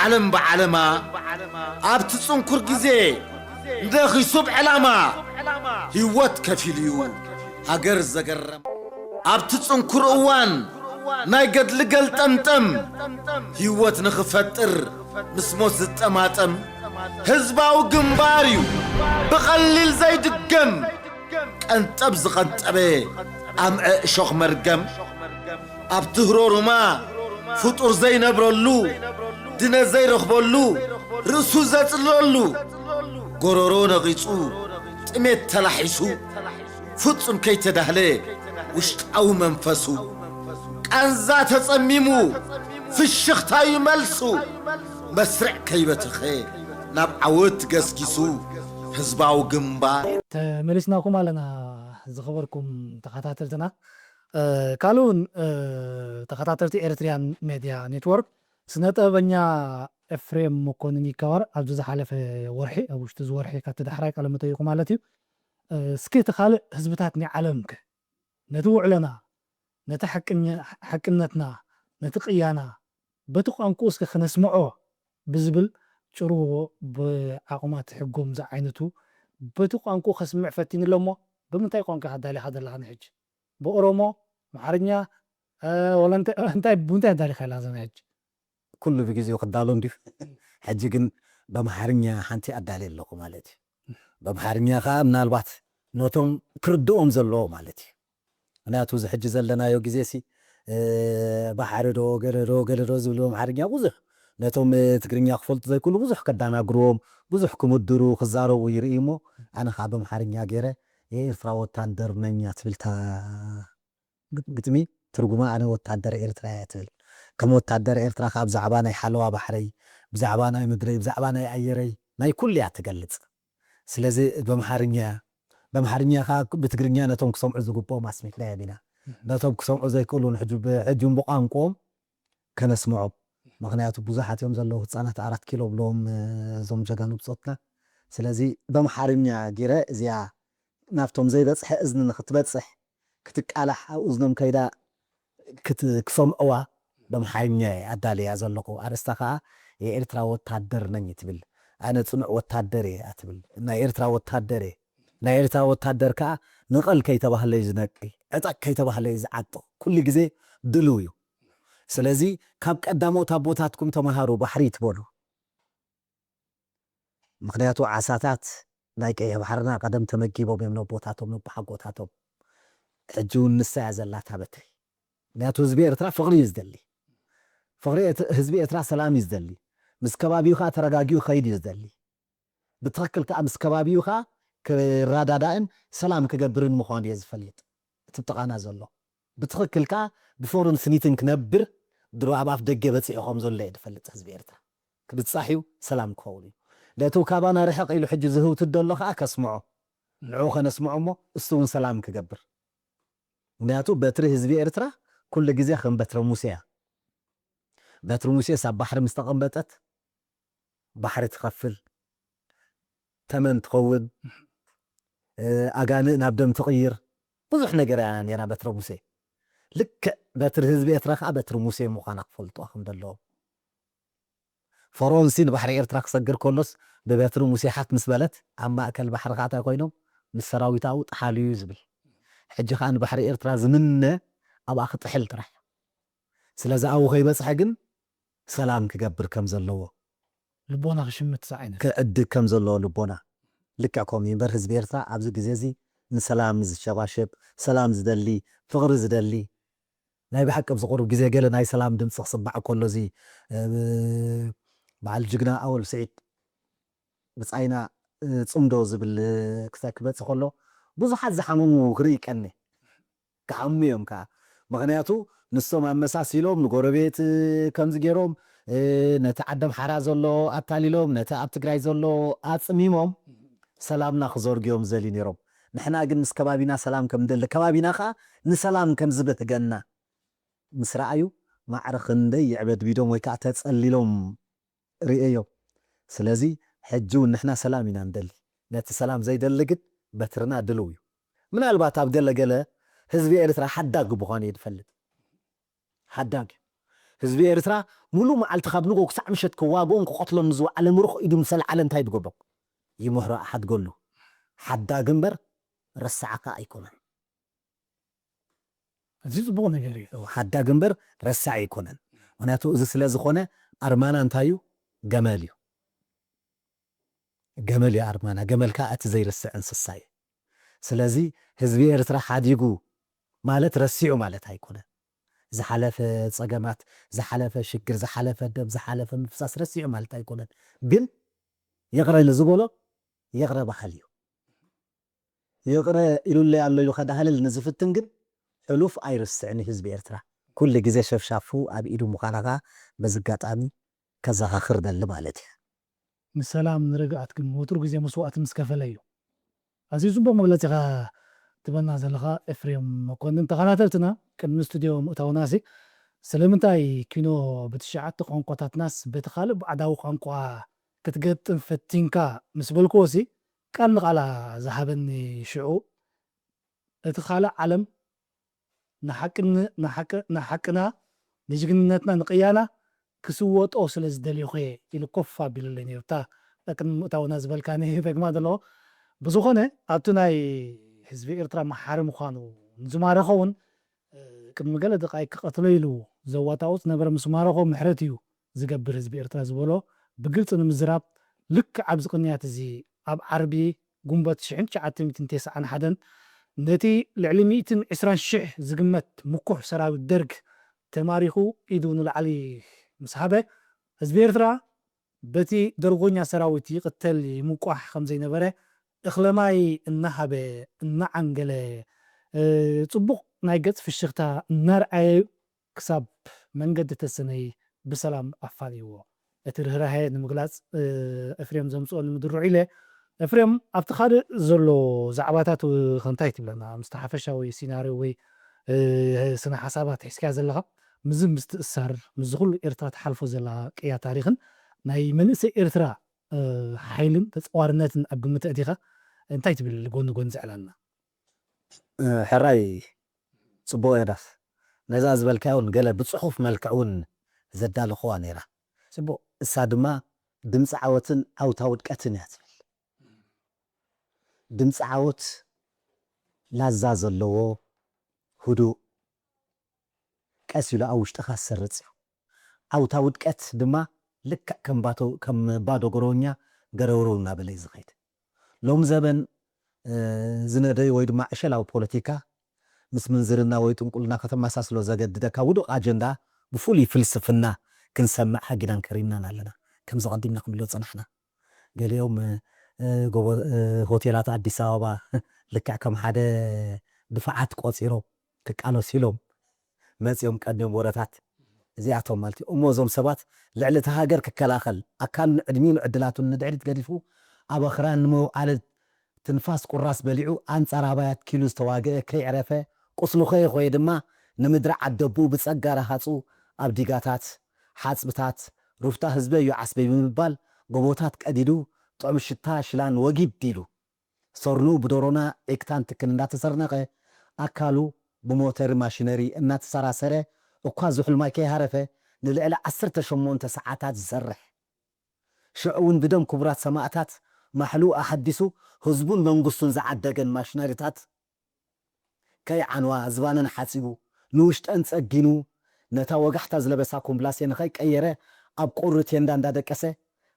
ዓለም ብዓለማ ኣብቲ ጽንኩር ግዜ ነኺሱ ብዕላማ ህይወት ከፊሉ እዩ ሃገር ዘገረም ኣብቲ ጽንኩር እዋን ናይ ገድሊ ገልጠምጠም ህይወት ንኽፈጥር ምስ ሞት ዝጠማጠም ህዝባዊ ግንባር እዩ ብቐሊል ዘይድገም ቀንጠብ ዝቐንጠበ ኣምዐ እሾኽ መርገም ኣብቲ ህሮሩማ ፍጡር ዘይነብረሉ ድነ ዘይረኽበሉ ርእሱ ዘጽለሉ ጎረሮ ነቒጹ ጥሜት ተላሒሱ ፍጹም ከይተዳህለ ውሽጣዊ መንፈሱ ቃንዛ ተጸሚሙ ፍሽኽታዩ መልሱ መስርዕ ከይበተኸ ናብ ዓወት ገስጊሱ ህዝባዊ ግንባር ተመሊስናኩም ኣለና ዝኸበርኩም ተኸታተልትና። ካልእ እውን ተኸታተልቲ ኤርትሪያን ሜድያ ኔትወርክ ስነ ጥበበኛ ኤፍሬም መኮንን ይከባር ኣብዚ ዝሓለፈ ወርሒ ኣብ ውሽጢ እዚ ወርሒ ካብቲ ዳሕራይ ቃለ መጠይቁ ማለት እዩ እስኪ እቲ ካልእ ህዝብታት ናይ ዓለም ከ ነቲ ውዕለና ነቲ ሓቅነትና ነቲ ቅያና በቲ ቋንቁ እስከ ክነስምዖ ብዝብል ጭርዎ ብዓቕማት ሕጎም ዝዓይነቱ በቲ ቋንቁ ከስምዕ ፈቲኑ ኣሎ እሞ ብምንታይ ቋንቋ ኢኻ ኣዳሊኻ ዘለኻ ንሕጂ ብኦሮሞ ኣምሓርኛ፣ እ፣ ወላ እንታይ፣ እንታይ፣ እንታይ ኣዳሊኻ ኢላ ዘና ሕጂ? ኩሉ ብግዜኡ ክዳሎ እንዲዩ። ሕጂ ግን በምሓርኛ ሓንቲ ኣዳልየ ኣለኹ ማለት እዩ። በምሓርኛ ኸዓ ምናልባት ነቶም ክርድኦም ዘለዎ ማለት እዩ። ምክንያቱ እዚ ሕጂ ዘለናዮ ግዜ ሲ፣ እ፣ ባሕሪ ዶ፣ ገለ ዶ፣ ገለ ዶ ዝብሉ በምሓርኛ ብዙሕ፣ ነቶም፣ እ፣ ትግርኛ ክፈልጡ ዘይክእሉ ብዙሕ ከዳናግርዎም፣ ብዙሕ ክምድሩ፣ ክዛረቡ ይርኢ እሞ፣ ኣነ ኸዓ በምሓርኛ ገይረ፣ የኤርትራ ወታደር ነኛ ትብልታ ግጥሚ ትርጉማ ኣነ ወታደር ኤርትራ እየ ትብል። ከም ወታደር ኤርትራ ከኣ ብዛዕባ ናይ ሓለዋ ባሕረይ፣ ብዛዕባ ናይ ምድረይ፣ ብዛዕባ ናይ ኣየረይ፣ ናይ ኩሉ እያ ትገልጽ። ስለዚ በምሓርኛ እያ። በምሓርኛ ከኣ ብትግርኛ ነቶም ክሰምዑ ዝግብኦም ኣስሚዕናዮም ኢና። ነቶም ክሰምዑ ዘይክእሉ ንሕጂ ብ-፣ ሕጂ እውን ብቋንቋኦም ከነስምዖም። ምኽንያቱ ብዙሓት እዮም ዘለዉ ህጻናት ኣራት ኪሎ ብለዎም እዞም ጀጋኑ ብጾትና። ስለዚ በምሓርኛ ጌረ እዚኣ ናብቶም ዘይበጽሐ እዝኒ ንኽትበጽሕ ክትቃላሕ ኣብ እዝኖም ከይዳ ክት-፣ ክሰምዕዋ በምሓርኛ እየ ኣዳልያ ዘለኹ። ኣርእስታ ኸዓ የኤርትራ ወታደር ነኝ ትብል። ኣነ ጽኑዕ ወታደር እየ እያ ትብል። ናይ ኤርትራ ወታደር እየ። ናይ ኤርትራ ወታደር ከኣ ንቐል ከይተባህለ እዩ ዝነቂ፣ ዕጠቅ ከይተባህለ እዩ ዝዓጥቕ። ኩሉ ግዜ ድልው እዩ። ስለዚ ካብ ቀዳሞት ኣቦታትኩም ተምሃሩ፣ ባሕሪ ይትበሉ። ምኽንያቱ ዓሳታት ናይ ቀይሕ ባሕርና ቀደም ተመጊቦም እዮም ነቦታቶም ነቦሓጎታቶም። ሕጂ እውን ንሳ እያ ዘላታ በትሪ። ምኽንያቱ ህዝቢ ኤርትራ ፍቕሪ እዩ ዝደሊ። ፍቕሪ ኤት-፣ ህዝቢ ኤርትራ ሰላም እዩ ዝደሊ። ምስ ከባቢኡ ከዓ ተረጋጊኡ ክኸይድ እዩ ዝደሊ። ብትኽክል ከዓ ምስ ከባቢኡ ከዓ ክረዳዳእን ሰላም ክገብርን ምዃኑ እየ ዝፈልጥ። እቲ ብጥቓና ዘሎ። ብትኽክል ከዓ ብፍቕርን ስኒትን ክነብር ድሮ ኣብ ኣፍ ደገ በፂሑ ከም ዘሎ እየ ዝፈልጥ ህዝቢ ኤርትራ። ክብጻሕ እዩ፣ ሰላም ክኸውን እዩ። ነቲ ካባና ርሕቕ ኢሉ ሕጂ ዝህውትት ዘሎ ከዓ ከስምዖ። ንዕኡ ከነስምዖ እሞ እሱ እውን ሰላም ክገብር። ምኽንያቱ በትሪ ህዝቢ ኤርትራ ኩሉ ግዜ ከም በትረ ሙሴ እያ። በትሪ ሙሴስ ኣብ ባሕሪ ምስ ተቐመጠት ባሕሪ ትኸፍል፣ ተመን ትኸውን፣ እ፣ ኣጋንእ ናብ ደም ትቕይር፣ ብዙሕ ነገር እያ ነይራ በትረ ሙሴ። ልክዕ በትሪ ህዝቢ ኤርትራ ከዓ በትሪ ሙሴ ምዃና ክፈልጡ ከም ዘለዎም። ፈርዖንሲ ንባሕሪ ኤርትራ ክሰግር ከሎስ ብበትሪ ሙሴ ሓፍ ምስ በለት ኣብ ማእከል ባሕሪ ከዓ እንታይ ኮይኖም ምስ ሰራዊት ኣብኡ ጥሓሉ እዩ ዝብል። ሕጂ ከዓ ንባሕሪ ኤርትራ ዝምነ ኣብኣ ክጥሕል ጥራሕ። ስለዚ ኣብኡ ከይበጽሐ ግን ሰላም ክገብር ከም ዘለዎ። ልቦና ክሽምት ዝዓይነት። ክዕድግ ከም ዘለዎ ልቦና። ልክዕ ከምኡ እዩ እምበር ህዝቢ ኤርትራ ኣብዚ ግዜ እዚ ንሰላም ዝሸባሸብ፣ ሰላም ዝደሊ፣ ፍቕሪ ዝደሊ፣ ናይ ብሓቂ ኣብዚ ቁሩብ ግዜ ገለ ናይ ሰላም ድምፂ ክስማዕ ከሎ እዚ፣ እ፣ በዓል ጅግና ኣወል ስዒድ ብጻይና፣ እ፣ ጽምዶ ዝብል ክሳብ ክመጽእ ከሎ ብዙሓት ዝሓመሙ ክርኢ ይቀኒ። ክሓሙ እዮም ከኣ። ምኽንያቱ ንሶም ኣመሳሲሎም ንጎረቤት ከምዚ ገይሮም፣ እ፣ ነቲ ዓዲ ኣምሓራ ዘሎ ኣታሊሎም፣ ነቲ ኣብ ትግራይ ዘሎ ኣጽሚሞም ሰላምና ክዘርግዮም ዝደልዩ ነይሮም። ንሕና ግን ምስ ከባቢና ሰላም ከም ንደሊ፣ ከባቢና ከኣ ንሰላም ከም ዝበትገና ምስ ረኣዩ ማዕረ ክንደይ የዕበድቢዶም ወይ ከኣ ተጸሊሎም ርእየዮ። ስለዚ ሕጂ እውን ንሕና ሰላም ኢና ንደሊ። ነቲ ሰላም ዘይደሊ ግን በትርና ድልው እዩ። ምናልባት ኣብ ገለ ገለ ህዝቢ ኤርትራ ሓዳግ ምዃኑ እየ ዝፈልጥ። ሓዳግ እዩ። ህዝቢ ኤርትራ ሙሉእ መዓልቲ ካብ ንጎ ክሳዕ ምሸት ክዋግኦን ክቐትሎን ንዝወዓለ ምሩኽ ኢዱ ምስ ኣልዓለ እንታይ ድገብሮ? ይምህሮ፣ ሓድገሉ። ሓዳግ እምበር ረሳዕካ ኣይኮነን። እዚ ጽቡቕ ነገር እዩ። ሓዳግ እምበር ረሳዕ ኣይኮነን። ምኽንያቱ እዚ ስለ ዝኾነ ኣርማና እንታይ እዩ? ገመል እዩ። ገመል እዩ ኣርማና። ገመል ከኣ እቲ ዘይርስዕ እንስሳ እዩ። ስለዚ ህዝቢ ኤርትራ ሓዲጉ ማለት ረሲዑ ማለት ኣይኮነን። ዝሓለፈ ጸገማት፣ ዝሓለፈ ሽግር፣ ዝሓለፈ ደም፣ ዝሓለፈ ምፍሳስ ረሲዑ ማለት ኣይኮነን። ግን ይቕረ ንዝበሎ ይቕረ በሃል እዩ። ይቕረ ኢሉለይ ኣሎ ኢሉ ከዳህልል ንዝፍትን ግን ሕሉፍ ኣይርስዕን እዩ ህዝቢ ኤርትራ። ኩሉ ግዜ ሸፍሻፉ ኣብ ኢዱ ምዃና ከኣ በዚ ኣጋጣሚ ከዘኻኽር ደሊ ማለት እየ። ንሰላም ንርግኣት ግን ወትሩ ግዜ መስዋእቲ ምስ ከፈለ እዩ። ኣዝዩ ጽቡቕ መግለጺ ኢኻ ትበና ዘለኻ ኤፍሬም መኮንን። ተኸታተልትና ቅድሚ ስቱድዮ ምእታውናሲ ስለምንታይ ኪኖ ብትሽዓተ ቋንቋታትናስ በቲ ካልእ ባዕዳዊ ቋንቋ ክትገጥም ፈቲንካ ምስ በልክዎሲ ቃል ንቓላ ዝሃበኒ ሽዑ እቲ ካልእ ዓለም ንሓቅን-፣ ንሓቅ-፣ ንሓቅና፣ ንጅግንነትና፣ ንቅያና ክስወጦ ስለ ዝደልኹ እየ ኢሉ ኮፍ ኣቢሉለይ ነይሩ። እታ ቅድሚ ምእታውና ዝበልካኒ ደግማ ዘለኹ። ብዝኾነ ኣብቲ ናይ ህዝቢ ኤርትራ መሓሪ ምዃኑ ንዝማረኸ እውን ቅድሚ ገለ ደቃይቅ ክቐትሎ ኢሉ ዘዋጣውጥ ነበረ፣ ምስ ማረኾ ምሕረት እዩ ዝገብር ህዝቢ ኤርትራ ዝበሎ ብግልፂ ንምዝራብ፣ ልክዕ ኣብዚ ቅንያት እዚ ኣብ ዓርቢ ጉንበት ሽሕን ትሽዓተ ሚእትን ተስዓን ሓደን ነቲ ልዕሊ ሚእትን ዕስራን ሽሕ ዝግመት ምኩሕ ሰራዊት ደርግ ተማሪኹ ኢዱ ንላዕሊ ምስ ሃበ፣ ህዝቢ ኤርትራ በቲ ደርጎኛ ሰራዊት ይቕተል ይምቋሕ ከም ዘይነበረ፣ እኽለማይ እናሃበ እናዓንገለ፣ እ፣ ጽቡቕ ናይ ገጽ ፍሽኽታ እናርኣየ ክሳብ መንገዲ ተሰነይ ብሰላም ኣፋንይዎ። እቲ ርህራሄ ንምግላጽ፣ እ፣ ኤፍሬም ዘምጽኦ ንምድርዑ ኢለ። ኤፍሬም፣ ኣብቲ ካልእ ዘሎ ዛዕባታት ከ እንታይ ትብለና? ምስቲ ሓፈሻዊ ሲናርዮ ወይ፣ እ፣ ስነ ሓሳባት ሒዝካዮ ዘለኻ፣ ምስዚ ምስትእሳር፣ ምስዚ ኩሉ ኤርትራ ትሓልፎ ዘላ ቅያ ታሪኽን ናይ መንእሰይ ኤርትራ፣ እ፣ ሓይልን ተጻዋርነትን ኣብ ግምት ኣእቲኻ እንታይ ትብል ጎኒ ጎኒ ዘዕላልና? እ፣ ሕራይ ጽቡቕ ዮናስ፣ ነዛ ዝበልካዮ እውን ገለ ብጽሑፍ መልክዕ እውን ዘዳለኹዋ ነይራ። ጽቡቕ። እሳ ድማ ድምፂ ዓወትን ዓውታ ውድቀትን እያ ትብል። ድምፂ ዓወት ላዛ ዘለዎ፣ ህዱእ፣ ቀስ ኢሉ ኣብ ውሽጥኻ ዝሰርጽ እዩ። ዓውታ ውድቀት ድማ ልክዕ ከም ባቶ-፣ ከም ባዶ ጎረኛ ገረውረው እናበለ እዩ ዝኸይድ። ሎም ዘበን፣ እ፣ ዝነደዩ ወይ ድማ ዕሸላዊ ፖለቲካ ምስ ምንዝርና ወይ ጥንቁልና ከተመሳስሎ ዘገድደካ ውዱቕ ኣጀንዳ ብፍሉይ ፍልስፍና ክንሰምዕ ሃጊናን ከሪምናን ኣለና። ከምዚ ቀዲምና ክንብሎ ዝጸናሕና። ገሊኦም፣ እ፣ ጎቦ-፣ እ፣ ሆቴላት ኣዲስ ኣበባ ልክዕ ከም ሓደ ድፋዓት ቆጺሮም ክቃለሱ ኢሎም መጺኦም ቀዲሞም ወረታት እዚኣቶም ማለት እዩ። እሞ እዞም ሰባት ልዕሊ እታ ሃገር ክከላኸል ኣካሉን ዕድሚኡን ዕድላቱን ንድሕሪት ገዲፉ ኣብ ኣኽራን ንመውዓለ ትንፋስ ቁራስ በሊዑ ኣንጻር ኣባያት ኪሉ ዝተዋግአ ከይዕረፈ ቁስሉ ከየኾየ ድማ ንምድሪ ዓደቡ ብጸጋ ረሃጹ ኣብ ዲጋታት፣ ሓጽብታት፣ ሩፍታ ህዝበይ እዩ ዓስበይ ብምባል ጎቦታት ቀዲዱ ጥዑም ሽታ ሽላን ወጊድ ኢሉ ሰርኑ ብዶሮና ዒክታን ትክን እንዳተሰርነቐ ኣካሉ ብሞተር ማሽነሪ እናተሰራሰረ እኳ ዝሑል ማይ ከይሃረፈ ንልዕሊ ዓሰርተ ሸሞንተ ሰዓታት ዝሰርሕ ሽዑ እውን ብደም ክቡራት ሰማእታት ማሕልኡ ኣሓዲሱ ህዝቡን መንግስቱን ዝዓደገን ማሽነሪታት ከይዓንዋ ዝባነን ሓጺቡ ንውሽጠን ጸጊኑ ነታ ወጋሕታ ዝለበሳ ኮምብላሴ ንኸይቀየረ ኣብ ቁሪ ቴንዳ እንዳደቀሰ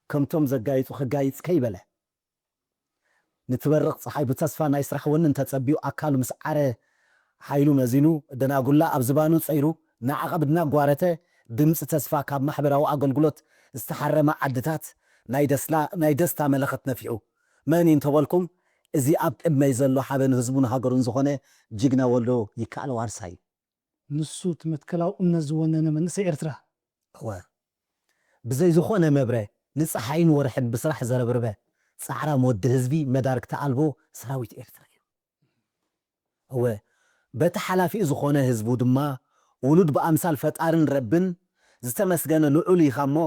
ከምቶም ዘጋይጹ ክጋይጽ ከይበለ ንትበርቕ ጸሓይ ብተስፋ ናይ ስራሕ ወኒ እንተጸቢዩ ኣካሉ ምስ ዓረ ሓይሉ መዚኑ ደናጉላ ኣብ ዝባኑ ጸይሩ ንዓቐብ እናጓረተ ድምጺ ተስፋ ካብ ማሕበራዊ ኣገልግሎት ዝተሓረመ ዓድታት ናይ ደስላ ናይ ደስታ መለኸት ነፊሑ መን እዩ እንተበልኩም እዚ ኣብ ቅድመይ ዘሎ ሓበን ህዝቡን ሃገሩን ዝኾነ ጅግና ወልዶ ይከኣል ዋርሳይ እዩ። ንሱ እቲ መትከላዊ እምነት ዝወነነ መንእሰይ ኤርትራ። እወ ብዘይ ዝኾነ መብረ ንፀሓይን ወርሕን ብስራሕ ዘረብርበ ፃዕራም ወዲ ህዝቢ መዳርግቲ ኣልቦ ሰራዊት ኤርትራ እዩ። እወ በቲ ሓላፊኡ ዝኾነ ህዝቡ ድማ ውሉድ ብኣምሳል ፈጣርን ረብን ዝተመስገነ ልዑል ኢኻ እሞ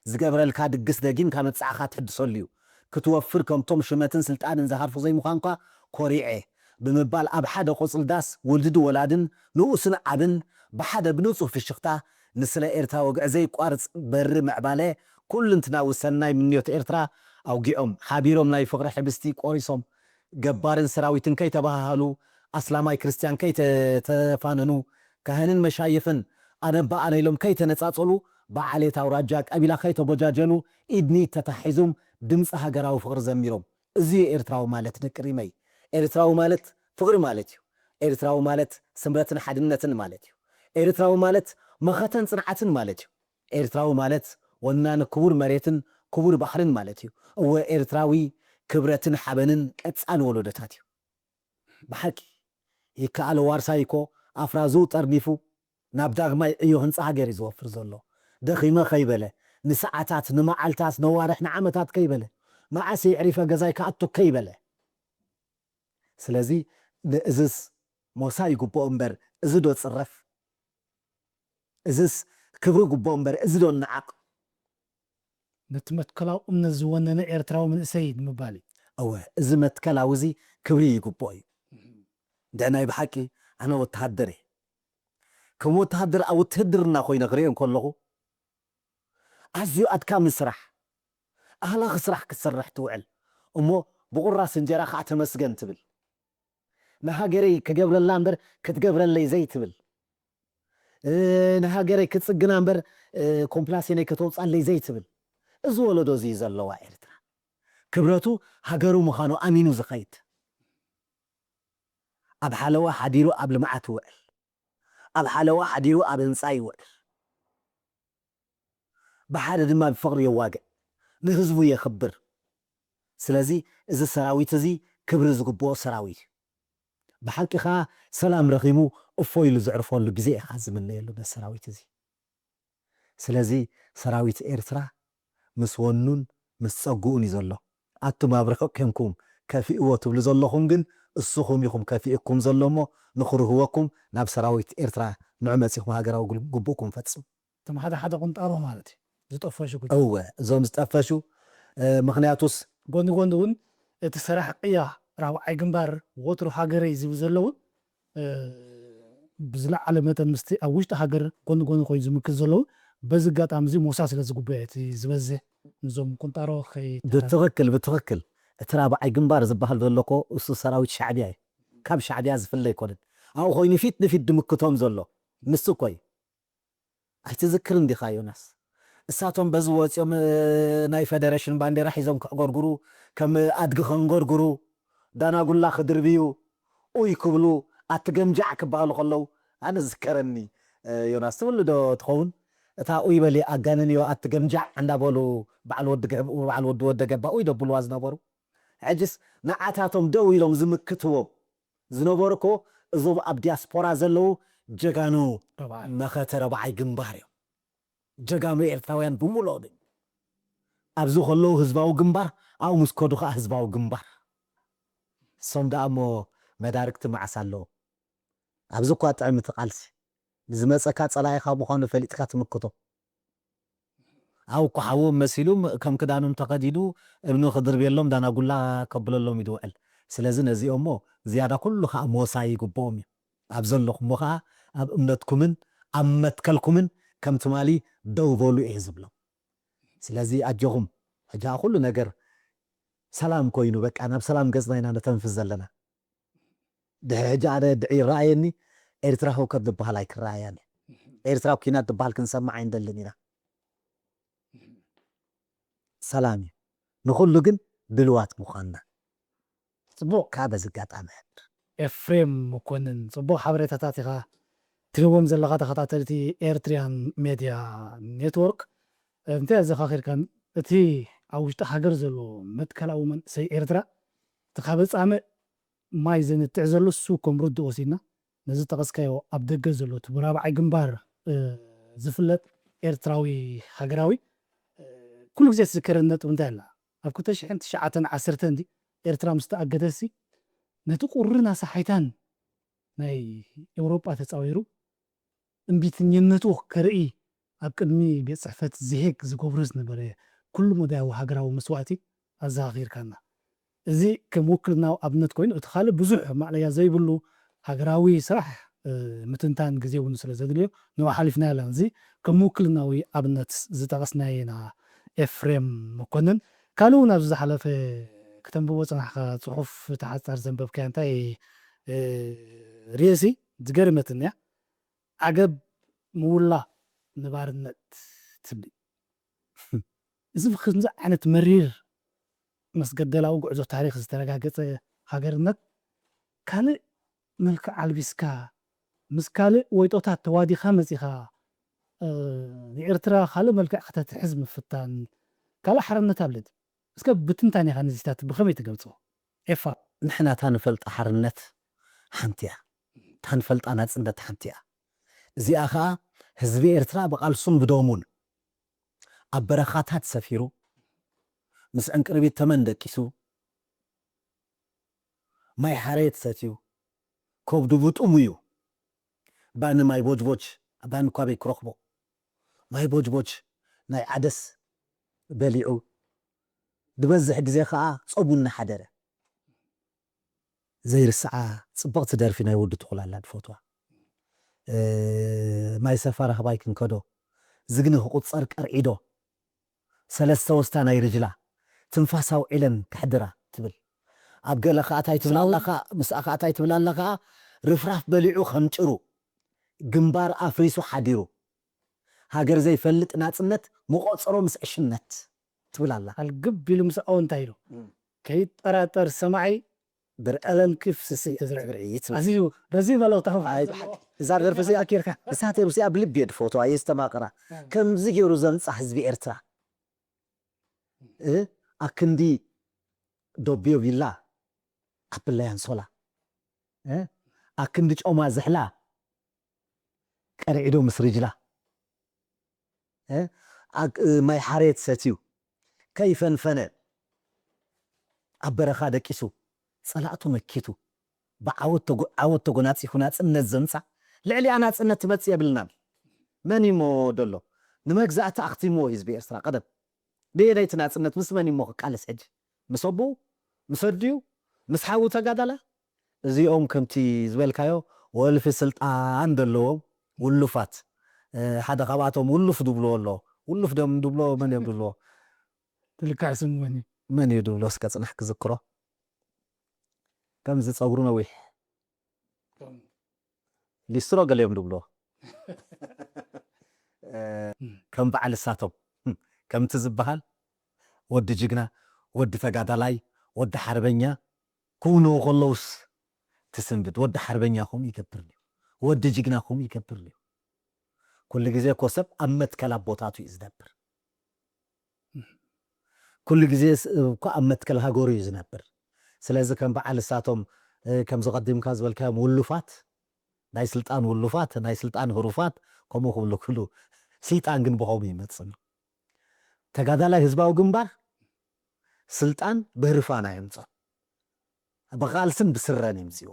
ዝገብረልካ ድግስ ደጊምካ መብፃዕኻ ትሕድሰሉ እዩ። ክትወፍር ከምቶም ሽመትን ስልጣንን ዝሃርፉ ዘይምዃንኳ ኮሪዐ ብምባል ኣብ ሓደ ቆፅሊ ዳስ ውልድን ወላድን ንኡስን ዓብን ብሓደ ብንፁህ ፍሽኽታ ንስለ ኤርትራ ወግዒ ዘይቋርፅ በሪ ምዕባለ ኩልንትናዊ ሰናይ ምንዮት ኤርትራ ኣውጊዖም ሓቢሮም ናይ ፍቕሪ ሕብስቲ ቆሪሶም ገባርን ሰራዊትን ከይተበሃሃሉ ኣስላማይ ክርስትያን ከይተተፋነኑ ካህንን መሻይኽን ኣነ እባ ኣነ ኢሎም ከይተነፃፀሉ ብዓሌት ኣውራጃ ቀቢላ ከይተቦጃጀኑ ኢድ ንኢድ ተታሒዞም ድምፂ ሃገራዊ ፍቕሪ ዘሚሮም። እዚ እዩ ኤርትራዊ ማለት ደቂ ሪመይ። ኤርትራዊ ማለት ፍቕሪ ማለት እዩ። ኤርትራዊ ማለት ስምረትን ሓድነትን ማለት እዩ። ኤርትራዊ ማለት መኸተን ፅንዓትን ማለት እዩ። ኤርትራዊ ማለት ወናኒ ክቡር መሬትን ክቡር ባሕርን ማለት እዩ። እወ ኤርትራዊ ክብረትን ሓበንን ቀፃሊ ወለዶታት እዩ። ብሓቂ ይከኣል ዋርሳይ እኮ ኣፍራዙ ጠርኒፉ ናብ ዳግማይ ዕዮ ህንፃ ሃገር እዩ ዝወፍር ዘሎ። ደኺመ ከይበለ ንሰዓታት ንመዓልታት ነዋርሕ ንዓመታት ከይበለ መዓስ የዕሪፈ ገዛይ ክኣቱ ከይበለ ስለዚ ንእዝስ ሞሳ ይግብኦ እምበር እዚ ዶ ፅረፍ እዝስ ክብሪ ይግብኦ እምበር እዚ ዶ ንዓቕ ነቲ መትከላዊ እምነት ዝወነነ ኤርትራዊ መንእሰይ ንምባል እዩ። እወ እዚ መትከላዊ እዚ ክብሪ ይግብኦ እዩ። እንድዒ ናይ ብሓቂ ኣነ ወተሃደር እየ። ከም ወተሃደር ኣብ ውትህድርና ኮይነ ክርእዮ እንከለኹ ኣዝዩ ኣድካሚ ስራሕ ኣህላኺ ስራሕ ክትሰርሕ ትውዕል እሞ ብቑራስ እንጀራ ከዓ ተመስገን ትብል። ንሃገረይ ክገብረላ እምበር ክትገብረለይ ዘይትብል ንሃገረይ ክጽግና እምበር ኮምፕላሴነይ ከተውጻለይ ዘይትብል። እዚ ወለዶ እዚ ዘለዋ ኤርትራ ክብረቱ ሃገሩ ምዃኑ ኣሚኑ ዝኸይድ፣ ኣብ ሓለዋ ሓዲሩ ኣብ ልምዓት ይውዕል፣ ኣብ ሓለዋ ሓዲሩ ኣብ ህንፃ ይውዕል፣ ብሓደ ድማ ብፍቕሪ የዋግዕ፣ ንህዝቡ የኽብር። ስለዚ እዚ ሰራዊት እዚ ክብሪ ዝግብኦ ሰራዊት እዩ። ብሓቂ ኸዓ ሰላም ረኺቡ እፎ ኢሉ ዘዕርፈሉ ግዜ ኢኻ ዝምነየሉ ነዚ ሰራዊት እዚ። ስለዚ ሰራዊት ኤርትራ ምስ ወኑን ምስ ጸግኡን እዩ ዘሎ። ኣቱም ኣብ ርሑቕ ኬንኩም ከፊእዎ ትብሉ ዘለኹም ግን እስኹም ኢኹም ከፊእኩም ዘሎ እሞ ንኽርህወኩም ናብ ሰራዊት ኤርትራ ንዑ መጺኹም ሃገራዊ ግቡእኩም ፈጽሙ። እቶም ሓደ ሓደ ቁንጣሮ ማለት እዩ ዝጠፈሹ ጉጅለ። እወ፣ እዞም ዝጠፈሹ ምኽንያቱስ ጎኒ ጎኒ እውን እቲ ሰራሕ ቅያ ራብዓይ ግንባር ወትሩ ሃገረይ ዝብል ዘለውን ብዝለዓለ መጠን ምስቲ ኣብ ውሽጢ ሃገር ጎኒ ጎኒ ኮይኑ ዝምክት ዘለውን በዚ ኣጋጣሚ እዚ ሞሳ ስለ ዝግበኦ እቲ ዝበዝሕ ንዞም ቁንጣሮ ከይተራ ብትኽክል ብትኽክል እቲ ራብዓይ ግንባር ዝበሃል ዘሎ እኮ እሱ ሰራዊት ሻዕብያ እዩ። ካብ ሻዕብያ ዝፍለ ኣይኮነን። ኣብኡ ኮይኑ ፊት ንፊት ድምክቶም ዘሎ ንሱ እኮ እዩ። ኣይትዝክርን ዲኻ ዮናስ? እሳቶም በዚ ወፂኦም ናይ ፌደሬሽን ባንዴራ ሒዞም ከዕጎርጉሩ ከም ኣድጊ ከንጎርጉሩ ዳናጉላ ክድርብዩ ኡይ ክብሉ ኣቲ ገምጃዕ ክበሃሉ ከለዉ ኣነ ዝከረኒ ዮናስ ትብሉ ዶ ትኸውን? እታ ኡይ በሊ ኣጋንንዮ ኣቲ ገምጃዕ እንዳበሉ በዓል ወዲ ገባ ኡይ ደብልዋ ዝነበሩ ሕጅስ ንዓታቶም ደው ኢሎም ዝምክትዎም ዝነበሩ እኮ እዞም ኣብ ዲያስፖራ ዘለዉ ጀጋኑ መኸተ ረብዓይ ግንባር እዮም። ጀጋኑ ኤርትራውያን ብምልኦም እዮም። ኣብዚ ከለዉ ህዝባዊ ግንባር ኣብኡ ምስ ከዱ ከዓ ህዝባዊ ግንባር። እሶም ደኣ እሞ መዳርግቲ መዓስ ኣለዎም? ኣብዚ እኳ ጥዕሚ እቲ ቃልሲ ንዝመፀካ ፀላኢኻ ምዃኑ ፈሊጥካ ትምክቶ። ኣብኡ እኮ ሓዎም መሲሉ ከም ክዳኖም ተኸዲኑ እምኒ ክድርብየሎም ዳናጉላ ከብለሎም እዩ ዝውዕል። ስለዚ ነዚኦም እሞ ዝያዳ ኩሉ ከዓ ሞሳ ይግብኦም እዩ። ኣብ ዘለኹሞ ከዓ ኣብ እምነትኩምን ኣብ መትከልኩምን ከም ትማሊ ደው በሉ እየ ዝብሎም። ስለዚ ኣጆኹም ሕጂ ኩሉ ነገር ሰላም ኮይኑ በቃ ናብ ሰላም ገፅና ኢና ነተንፍስ ዘለና። ድሕሪ ሕጂ ኣነ ድዒ ይረኣየኒ ኤርትራ ኮከብ ዝበሃል ኣይክረኣያን እዩ። ኤርትራ ኩናት ዝበሃል ክንሰምዕ ኣይንደልን ኢና። ሰላም እዩ ንኹሉ ግን ድልዋት ምዃንና ጽቡቕ። ካብ በዚ ኣጋጣሚ ኤፍሬም መኮንን ጽቡቕ ሓበሬታታት ኢኻ ትህቦም ዘለኻ ተኸታተልቲ ኤርትሪያን ሜድያ ኔትወርክ። እንታይ ኣዘኻኺርካን እቲ ኣብ ውሽጢ ሃገር ዘሎ መትከላዊ መንእሰይ ኤርትራ እቲ ካብ ጻምእ ማይ ዘንትዕ ዘሎ እሱ ከም ርዱእ ወሲድና ነዚ ጠቐስካዮ ኣብ ደገ ዘሎ እቲ ብራብዓይ ግንባር ዝፍለጥ ኤርትራዊ ሃገራዊ ኩሉ ግዜ ትዝከረኒ ነጥቢ እንታይ ኣላ ኣብ ክልተ ሽሕን ትሽዓተን ዓሰርተ እንዲ ኤርትራ ምስ ተኣገተሲ ነቲ ቁርን ኣሳሓይታን ናይ ኤውሮጳ ተጻዊሩ እምቢተኝነቱ ከርኢ ኣብ ቅድሚ ቤት ጽሕፈት ዘሄግ ዝገብሮ ዝነበረ ኩሉ መዳያዊ ሃገራዊ መስዋእቲ ኣዘኻኺርካና። እዚ ከም ውክልናዊ ኣብነት ኮይኑ እቲ ካልእ ብዙሕ ማእለያ ዘይብሉ ሃገራዊ ስራሕ ምትንታን ግዜ እውን ስለ ዘድልዮ ንኡ ሓሊፍናዮ ኣለና። እዚ ከም ውክልናዊ ኣብነት ዝጠቐስናዮ ኢና። ኤፍሬም መኮንን ካልእ እውን ኣብዚ ዝሓለፈ ክተንብቦ ዝጸናሕካ ጽሑፍ እቲ ሓጻር ዘንበብካያ እንታይ ርእሲ ዝገርመትኒ እያ። ዓገብ ምውላ ንባርነት ትብል። እዚ ብክምዚ ዓይነት መሪር መስገደላዊ ጉዕዞ ታሪኽ ዝተረጋገጸ ሃገርነት ካልእ መልክዕ ኣልቢስካ ምስ ካልእ ወይጦታት ተዋዲኻ መጺኻ ንኤርትራ ካልእ መልክዕ ከተትሕዝ ምፍታን ካልእ ሓርነት ኣብለድ እስከ ብትንታኔኻ ነዚታት ብኸመይ ትገልጾ ኤፋ? ንሕና እታ ንፈልጣ ሓርነት ሓንቲ እያ። እታ ንፈልጣ ናጽነት ሓንቲ እያ። እዚኣ ኸኣ ህዝቢ ኤርትራ ብቓልሱን ብደሙን ኣብ በረኻታት ሰፊሩ ምስ ዕንቅርቢት ተመን ደቂሱ ማይ ሓሬት ሰትዩ ከብዱ ብጥሙዩ ባኒ ማይ ቦጅቦጅ ባኒ ኳበይ ክረኽቦ ማይ ቦጅቦጅ ናይ ዓደስ በሊዑ ዝበዝሕ ግዜ ኸዓ ጸሙ እናሓደረ ዘይርስዓ ጽብቕቲ ደርፊ ናይ ወዲ ትኹላላ ድፈትዋ ማይ ሰፋ ራኽባይ ክንከዶ ዝግኒ ክቁጸር ቀርዒዶ ሰለስተ ወስታ ናይ ርጅላ ትንፋስ ኣውዒለን ከሕድራ ትብል ኣብ ገለ ከኣ ታይ ትብል ኣላ ከኣ ምስኣ ከኣ ታይ ትብል ኣላ ከኣ ርፍራፍ በሊዑ ከም ጭሩ ግንባር ኣፍሪሱ ሓዲሩ፣ ሃገር ዘይፈልጥ ናጽነት፣ መቖጸሮ ምስ ዕሽነት ትብል ኣላ። ኣልግብ ኢሉ ምስ ኣወንታ ኢሉ። ከይጠራጠር ሰማዒ ብርዕለን ክፍ ስስዒ ትዝርዕ። ትብርዒ ትብል። ኣዝዩ በዚ በለው ተኸፍ ኣይ፣ ብሓቂ። እዛ ደርፊ እዚኣ ኣኪርካ። እሳተ ሩስያ ብልቢ እየ ድፈትዋ፣ እየ ዝተማቕራ። ከምዚ ገይሩ ዘምጻ ህዝቢ ኤርትራ። እ? ኣክንዲ ዶብዮ ቪላ፣ ኣፕለይ ኣንሶላ። እ? ኣክንዲ ጮማ ዝሕላ፣ ቀርዒዶ ምስ ርጅላ። እ? ኣክ-፣ ማይ ሓሬት ሰትዩ፣ ከይፈንፈነ፣ ኣብ በረኻ ደቂሱ፣ ጸላእቱ መኪቱ፣ ብዓወት ተጎ-፣ ዓወት ተጎናጺፉ ናጽነት ዘምጻ፣ ልዕሊኣ ናጽነት ትመጽእ የብልናን። መን እዩ እሞ ደሎ? ንመግዛእቲ ኣኽቲምዎ ህዝቢ ኤርትራ ቀደም። ደየናይቲ ናጽነት ምስ መን እዩ እሞ ክቃለስ ሕጂ? ምስ ኣቦኡ? ምስ ኣዲኡ? ምስ ሓዉ ተጋዳላ? እዚኦም ከምቲ ዝበልካዮ ወልፊ ስልጣን ዘለዎም ውሉፋት። እ፣ ሓደ ካብኣቶም ውሉፍ ድብልዎ ኣሎ። ውሉፍ ደም ድብሎ መን እዮም ድብልዎ? ትልካዕ ስሙ መን እዩ? መን እዩ ድብሎ? እስከ ጽናሕ ክዝክሮ። ከምዚ ጸጉሩ ነዊሕ። ከም ሊስትሮ ገለ እዮም ድብሎ። እ፣ እም። ከም በዓል እሳቶም፣ እም፣ ከምቲ ዝበሃል ወዲ ጅግና፣ ወዲ ተጋዳላይ፣ ወዲ ሓርበኛ ክውንኡ ከለውስ ትስንብድ። ወዲ ሓርበኛ ከምኡ ይገብር እዩ። ወዲ ጅግና ከምኡ ይገብር እዩ። ኩሉ ግዜ እኮ ሰብ ኣብ መትከል ኣቦታቱ እዩ ዝነብር። ኩሉ ግዜ ስ-፣ እኮ ኣብ መትከል ሃገሩ እዩ ዝነብር። ስለዚ ከም በዓል እሳቶም፣ እ፣ ከምዚ ቀዲምካ ዝበልካዮም ውሉፋት፣ ናይ ስልጣን ውሉፋት፣ ናይ ስልጣን ህሩፋት፣ ከምኡ ክብሉ ክብሉ። ስልጣን ግን ብኸምኡ ይመጽእ። ተጋዳላይ ህዝባዊ ግንባር ስልጣን ብህርፋን ኣየምጽኦን። ብቓልስን ብስረን የምጽእዎ።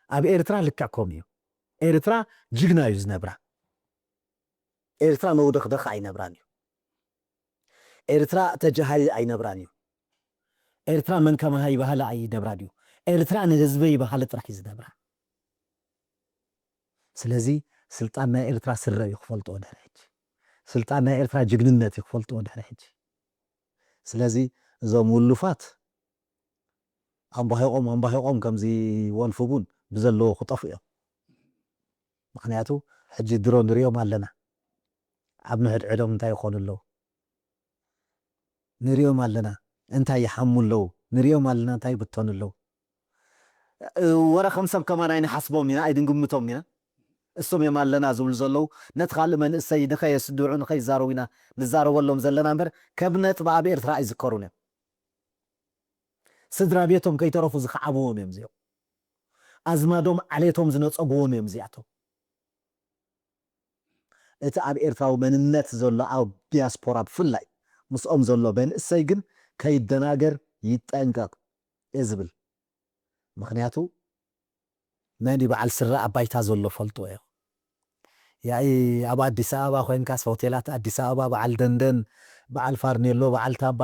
ኣብ ኤርትራ ልክዕ ከምኡ እዩ። ኤርትራ ጅግና እዩ ዝነብራ። ኤርትራ መውደኽደኽ ኣይነብራን እዩ። ኤርትራ ተጃሃሪ ኣይነብራን እዩ። ኤርትራ መን ከማሃ ይባህለ ኣይነብራን እዩ። ኤርትራ ንህዝበይ ይባህለ ጥራሕ እዩ ዝነብራ። ስለዚ ስልጣን ናይ ኤርትራ ስረ እዩ ክፈልጥዎ ድሕሪ ሕጂ። ስልጣን ናይ ኤርትራ ጅግንነት እዩ ክፈልጥዎ ድሕሪ ሕጂ። ስለዚ እዞም ውሉፋት ኣምባሂቖም፣ ኣምባሂቖም ከምዚ ወልፊ ቡን ብዘለዎ ክጠፍኡ እዮም። ምኽንያቱ ሕጂ ድሮ ንሪኦም ኣለና። ኣብ ንሕድሕዶም እንታይ ይኾኑ ኣለዉ? ንሪኦም ኣለና። እንታይ ይሓሙ ኣለዉ? ንሪኦም ኣለና እንታይ ይብተኑ ኣለዉ? እ፣ ወረ ከም ሰብ ከማን ኣይንሓስቦም ኢና፣ ኣይንግምቶም ኢና። እሶም እዮም ኣለና ዝብሉ ዘለዉ። ነቲ ካልእ መንእሰይ ንኸየስድዑ፣ ንኸይዛረቡ ኢና ንዛረበሎም ዘለና እምበር፣ ከም ነጥቢ ኣብ ኤርትራ ኣይዝከሩን እዮም። ስድራ ቤቶም ከይተረፉ ዝኸዓብዎም እዮም እዚኦም። ኣዝማዶም ዓሌቶም ዝነጸግዎም እዮም እዚኣቶም። እቲ ኣብ ኤርትራዊ መንነት ዘሎ ኣብ ዲያስፖራ ብፍላይ ምስኦም ዘሎ መንእሰይ ግን ከይደናገር ይጠንቀቕ እየ ዝብል። ምኽንያቱ መን እዩ በዓል ስረ ኣብ ባይታ ዘሎ ፈልጥዎ እዮ። ያኢ ኣብ ኣዲስ ኣበባ ኮይንካስ ሆቴላት ኣዲስ ኣበባ በዓል ደንደን፣ በዓል ፋርኔሎ፣ በዓል ታባ፣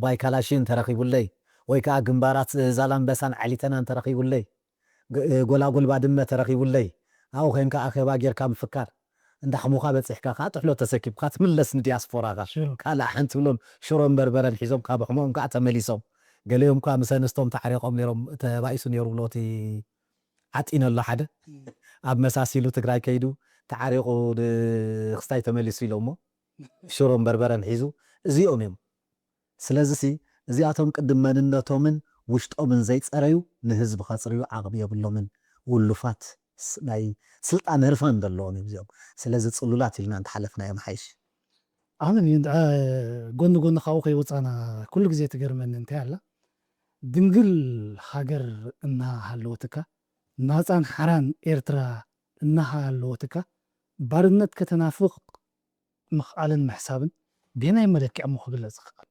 ባይ ካላሽን ተረኺቡለይ፣ ወይ ከዓ ግንባራት ዛላምበሳን ዓሊተናን ተረኺቡለይ፣ ግ-፣ ጎላጉል ባድመ ተረኺቡለይ፣ ኣብኡ ኮይንካ ኣኼባ ጌርካ ምፍካር፣ እንዳ ሕሙኻ በጺሕካ ከዓ ጥሕሎ ተሰኪብካ ትምለስ ንዲያስፖራኻ። ሽሮ። ካልእ ሓንቲ ብሎም ሽሮን በርበረን ሒዞም ካብ ሕሞኦም ከዓ ተመሊሶም። ገሊኦም ከዓ ምስ ኣንስቶም ተዓሪቖም ነይሮም፣ ተባኢሱ ነይሩ ብሎ እቲ ዓጢነ ኣሎ ሓደ። እም። ኣብ መሳሲሉ ትግራይ ከይዱ ተዓሪቑ ን-፣ ክስታይ ተመሊሱ ኢሎሞ። ሽሮን በርበረን ሒዙ። እዚኦም እዮም። ስለዚሲ እዚኣቶም ቅድም መንነቶምን ውሽጦምን ዘይጸረዩ ንህዝቢ ከጽርዩ ዓቕሚ የብሎምን። ውሉፋት ስ-፣ ናይ ስልጣን ህርፋን ዘለዎም እዮም እዚኦም። ስለዚ ጽሉላት ኢልና እንተሓለፍናዮም ሓይሽ። ኣነ ግን፣ እ፣ ጎኒ ጎኒ ካብኡ ከይወጻና ኩሉ ግዜ ትገርመኒ እንታይ ኣላ? ድንግል ሃገር እናሃለወትካ፣ ናጻን ሓራን ኤርትራ እናሃለወትካ፣ ባርነት ከተናፍቕ ምኽኣልን ምሕሳብን በየናይ መለክዒ እሞ ክግለጽ ይኽኣል?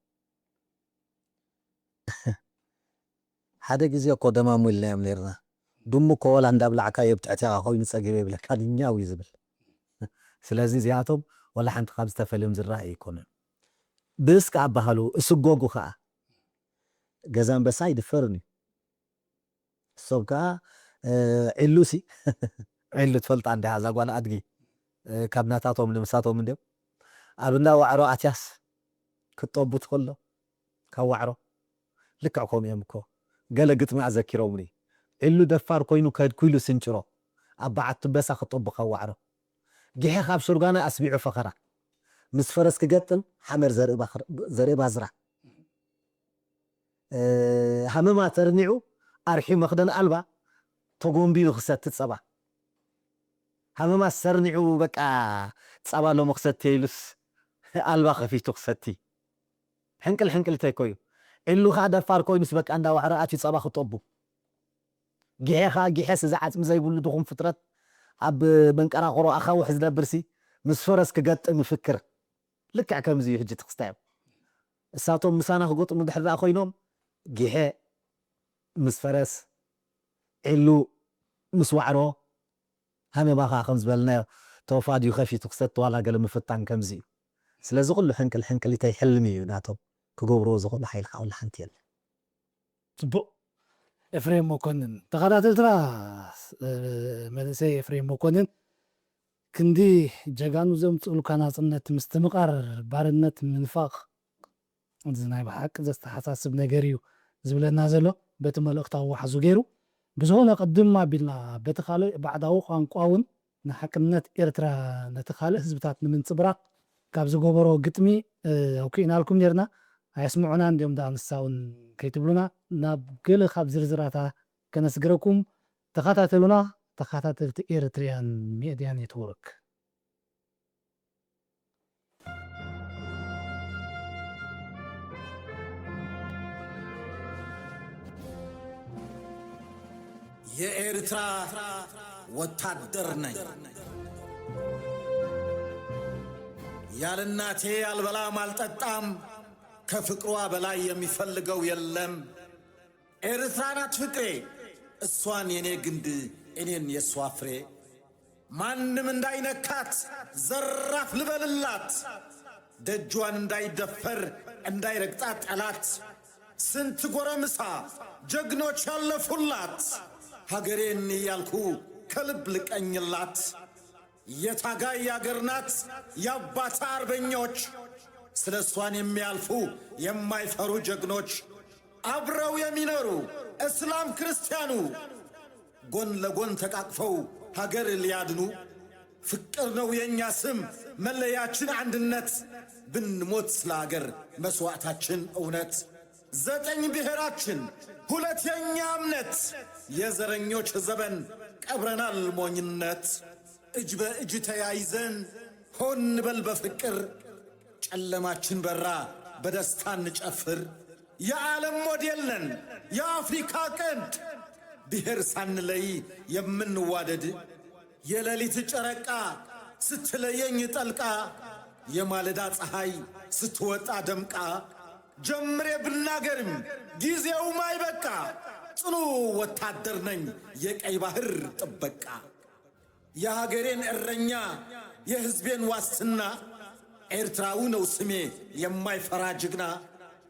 ሓደ ግዜ እኮ ደማሙ ኢልናዮም ነይርና። ድሙ እኮ ዋላ እንዳብላዕካዮ ብትሕቴኻ ኮይኑ ጸጊበ ይብለካ፣ ድኛው እዩ ዝብል። ስለዚ እዚኣቶም ዋላ ሓንቲ ካብ ዝተፈልዮም ዝረኣይ ኣይኮኑን። ብእስ ከኣ በሃሉ፣ እስጎጉ ከኣ። ገዛ ኣንበሳ ኣይድፈርን እዩ። እሶም ከኣ፣ እ፣ ዒሉሲ፣ ዒሉ ትፈልጣ እንዲኻ፣ እዛ ጓል ኣድጊ፣ እ፣ ካብ ናታቶም ንምሳቶም እንድዮም። ኣብ እንዳ ዋዕሮ ኣትያስ ክትጠቡ ትኸሎ፣ ካብ ዋዕሮ። ልክዕ ከምኡ እዮም እኮ። ገለ ግጥሚ ኣዘኪሮምኒ። ዕሉ ደፋር ኮይኑ ከድኩ ኢሉ ስንጭሮ፣ ኣብ በዓቲ በሳ ክጠቡ ከዋዕሮ። ጊሐ ካብ ሸርጓነ ኣስቢዑ ፈኸራ፣ ምስ ፈረስ ክገጥም ሓመር ዘርኢ ባኽር-፣ ዘርኢ ባዝራ። እ፣ ሃመማ ተርኒዑ ኣርሒ መኽደን ኣልባ ተጎንቢሉ ክሰቲ ጸባ። ሃመማ ሰርኒዑ በቃ ጸባ ሎሚ ክሰቲ ኢሉስ ኣልባ ከፊቱ ክሰቲ። ሕንቅል ሕንቅል ተይኮዩ። ዕሉ ኸኣ ደፋር ኮይኑስ በቃ እንዳዋዕረ ኣትዩ ጸባ ክጠቡ። ጊሐ ኸኣ ጊሐስ እዚ ዓጽሚ ዘይብሉ ድኹም ፍጥረት ኣብ መንቀራቕሮ ኣኻውሕ ዝነብርሲ ምስ ፈረስ ክገጥም ይፍክር። ልክዕ ከምዚ እዩ ሕጂ ትኽስታዮም። እሳቶም ምሳና ክገጥሙ ድሕር ደኣ ኮይኖም ጊሐ ምስ ፈረስ፣ ዕሉ ምስ ዋዕሮ፣ ሃመማ ኸኣ ከም ዝበልናዮ ተወፋ ድዩ ከፊቱ ክሰቲ ዋላ ገለ ምፍታን ከምዚ እዩ። ስለዚ ኩሉ ሕንቅል ሕንቅሊተይ ሕልሚ እዩ ናቶም። ክገብርዎ ዝኽእሉ ሓይሊ ከዓ ወላ ሓንቲ የለን። ጽቡቕ። ኤፍሬም መኮንን፣ ተኸታተልትና፣ እ፣ መንእሰይ ኤፍሬም መኮንን ክንዲ ጀጋኑ ዘምጽኡልካ ናጽነት ምስትምቓር፣ ባርነት ምንፋቕ፣ እዚ ናይ ብሓቂ ዘስተሓሳስብ ነገር እዩ ዝብለና ዘሎ፣ በቲ መልእኽታዊ ዋሕዙ ገይሩ። ብዝኾነ ቅድም ኣቢልና በቲ ካልእ ባዕዳዊ ቋንቋ እውን ንሓቅነት ኤርትራ ነቲ ካልእ ህዝብታት ንምንጽብራቕ ካብ ዝገበሮ ግጥሚ፣ እ፣ ኣውኪእናልኩም ነርና። ኣየስምዑናን ድዮም ደኣ ንሳ እውን ከይትብሉና፣ ናብ ገለ ካብ ዝርዝራታ ከነስግረኩም። ተኸታተሉና፣ ተኸታተልቲ ኤርትሪያን ሜድያ ኔትወርክ። የኤርትራ ወታደር ነኝ። ያለ እናቴ አልበላም አልጠጣም፣ ከፍቅሯ በላይ የሚፈልገው የለም። ኤርትራ ናት ፍቅሬ፣ እሷን የኔ ግንድ፣ እኔን የሷ ፍሬ። ማንም እንዳይነካት ዘራፍ ልበልላት፣ ደጇን እንዳይደፈር እንዳይረግጣት ጠላት። ስንት ጎረምሳ ጀግኖች ያለፉላት፣ ሀገሬን እያልኩ ከልብ ልቀኝላት። የታጋይ አገር ናት የአባታ አርበኞች፣ ስለ እሷን የሚያልፉ የማይፈሩ ጀግኖች። አብረው የሚኖሩ እስላም ክርስቲያኑ፣ ጎን ለጎን ተቃቅፈው ሀገር ሊያድኑ። ፍቅር ነው የኛ ስም መለያችን አንድነት፣ ብንሞት ስለ ሀገር መስዋዕታችን እውነት። ዘጠኝ ብሔራችን ሁለት የኛ እምነት፣ የዘረኞች ዘበን ቀብረናል ሞኝነት። እጅ በእጅ ተያይዘን ሆ እንበል በፍቅር፣ ጨለማችን በራ በደስታ እንጨፍር። የዓለም ሞዴል ነን የአፍሪካ ቀንድ፣ ብሔር ሳንለይ የምንዋደድ። የሌሊት ጨረቃ ስትለየኝ ጠልቃ፣ የማለዳ ፀሐይ ስትወጣ ደምቃ፣ ጀምሬ ብናገርም ጊዜው ማይበቃ፣ ጽኑ ወታደር ነኝ የቀይ ባህር ጥበቃ። የሀገሬን እረኛ የህዝቤን ዋስትና፣ ኤርትራዊ ነው ስሜ የማይፈራ ጅግና።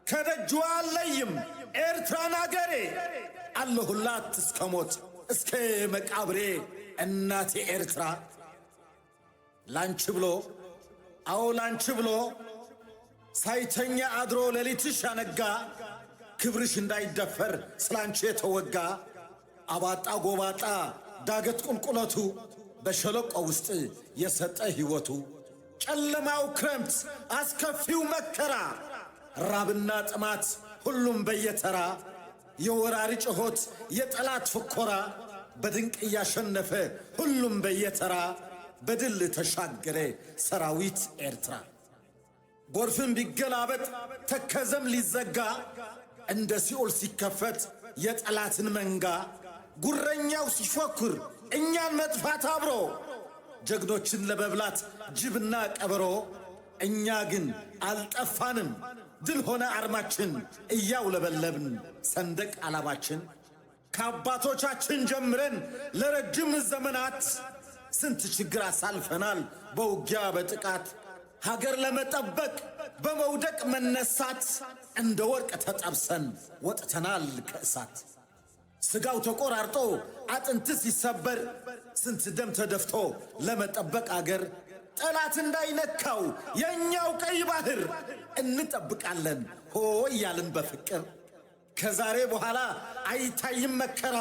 ከደጅዋ አልለይም ኤርትራን አገሬ፣ አለሁላት እስከ ሞት እስከ መቃብሬ እናቴ ኤርትራ። ላንቺ ብሎ፣ አዎ ላንቺ ብሎ፣ ሳይተኛ አድሮ ሌሊትሽ ያነጋ፣ ክብርሽ እንዳይደፈር ስላንቺ የተወጋ። አባጣ ጎባጣ ዳገት ቁልቁለቱ፣ በሸለቆ ውስጥ የሰጠ ህይወቱ። ጨለማው ክረምት አስከፊው መከራ፣ ራብና ጥማት ሁሉም በየተራ፣ የወራሪ ጩኸት የጠላት ፍኮራ፣ በድንቅ እያሸነፈ ሁሉም በየተራ፣ በድል ተሻገረ ሰራዊት ኤርትራ። ጎርፍም ቢገላበጥ ተከዘም ሊዘጋ፣ እንደ ሲኦል ሲከፈት የጠላትን መንጋ፣ ጉረኛው ሲፎክር እኛን መጥፋት አብሮ፣ ጀግኖችን ለመብላት ጅብና ቀበሮ። እኛ ግን አልጠፋንም፣ ድል ሆነ አርማችን፣ እያውለበለብን ሰንደቅ ዓላማችን። ከአባቶቻችን ጀምረን ለረጅም ዘመናት ስንት ችግር አሳልፈናል በውጊያ በጥቃት። ሀገር ለመጠበቅ በመውደቅ መነሳት፣ እንደ ወርቅ ተጠብሰን ወጥተናል ከእሳት። ስጋው ተቆራርጦ አጥንት ሲሰበር፣ ስንት ደም ተደፍቶ ለመጠበቅ አገር። ጠላት እንዳይነካው የኛው ቀይ ባህር፣ እንጠብቃለን ሆ እያልን በፍቅር። ከዛሬ በኋላ አይታይም መከራ፣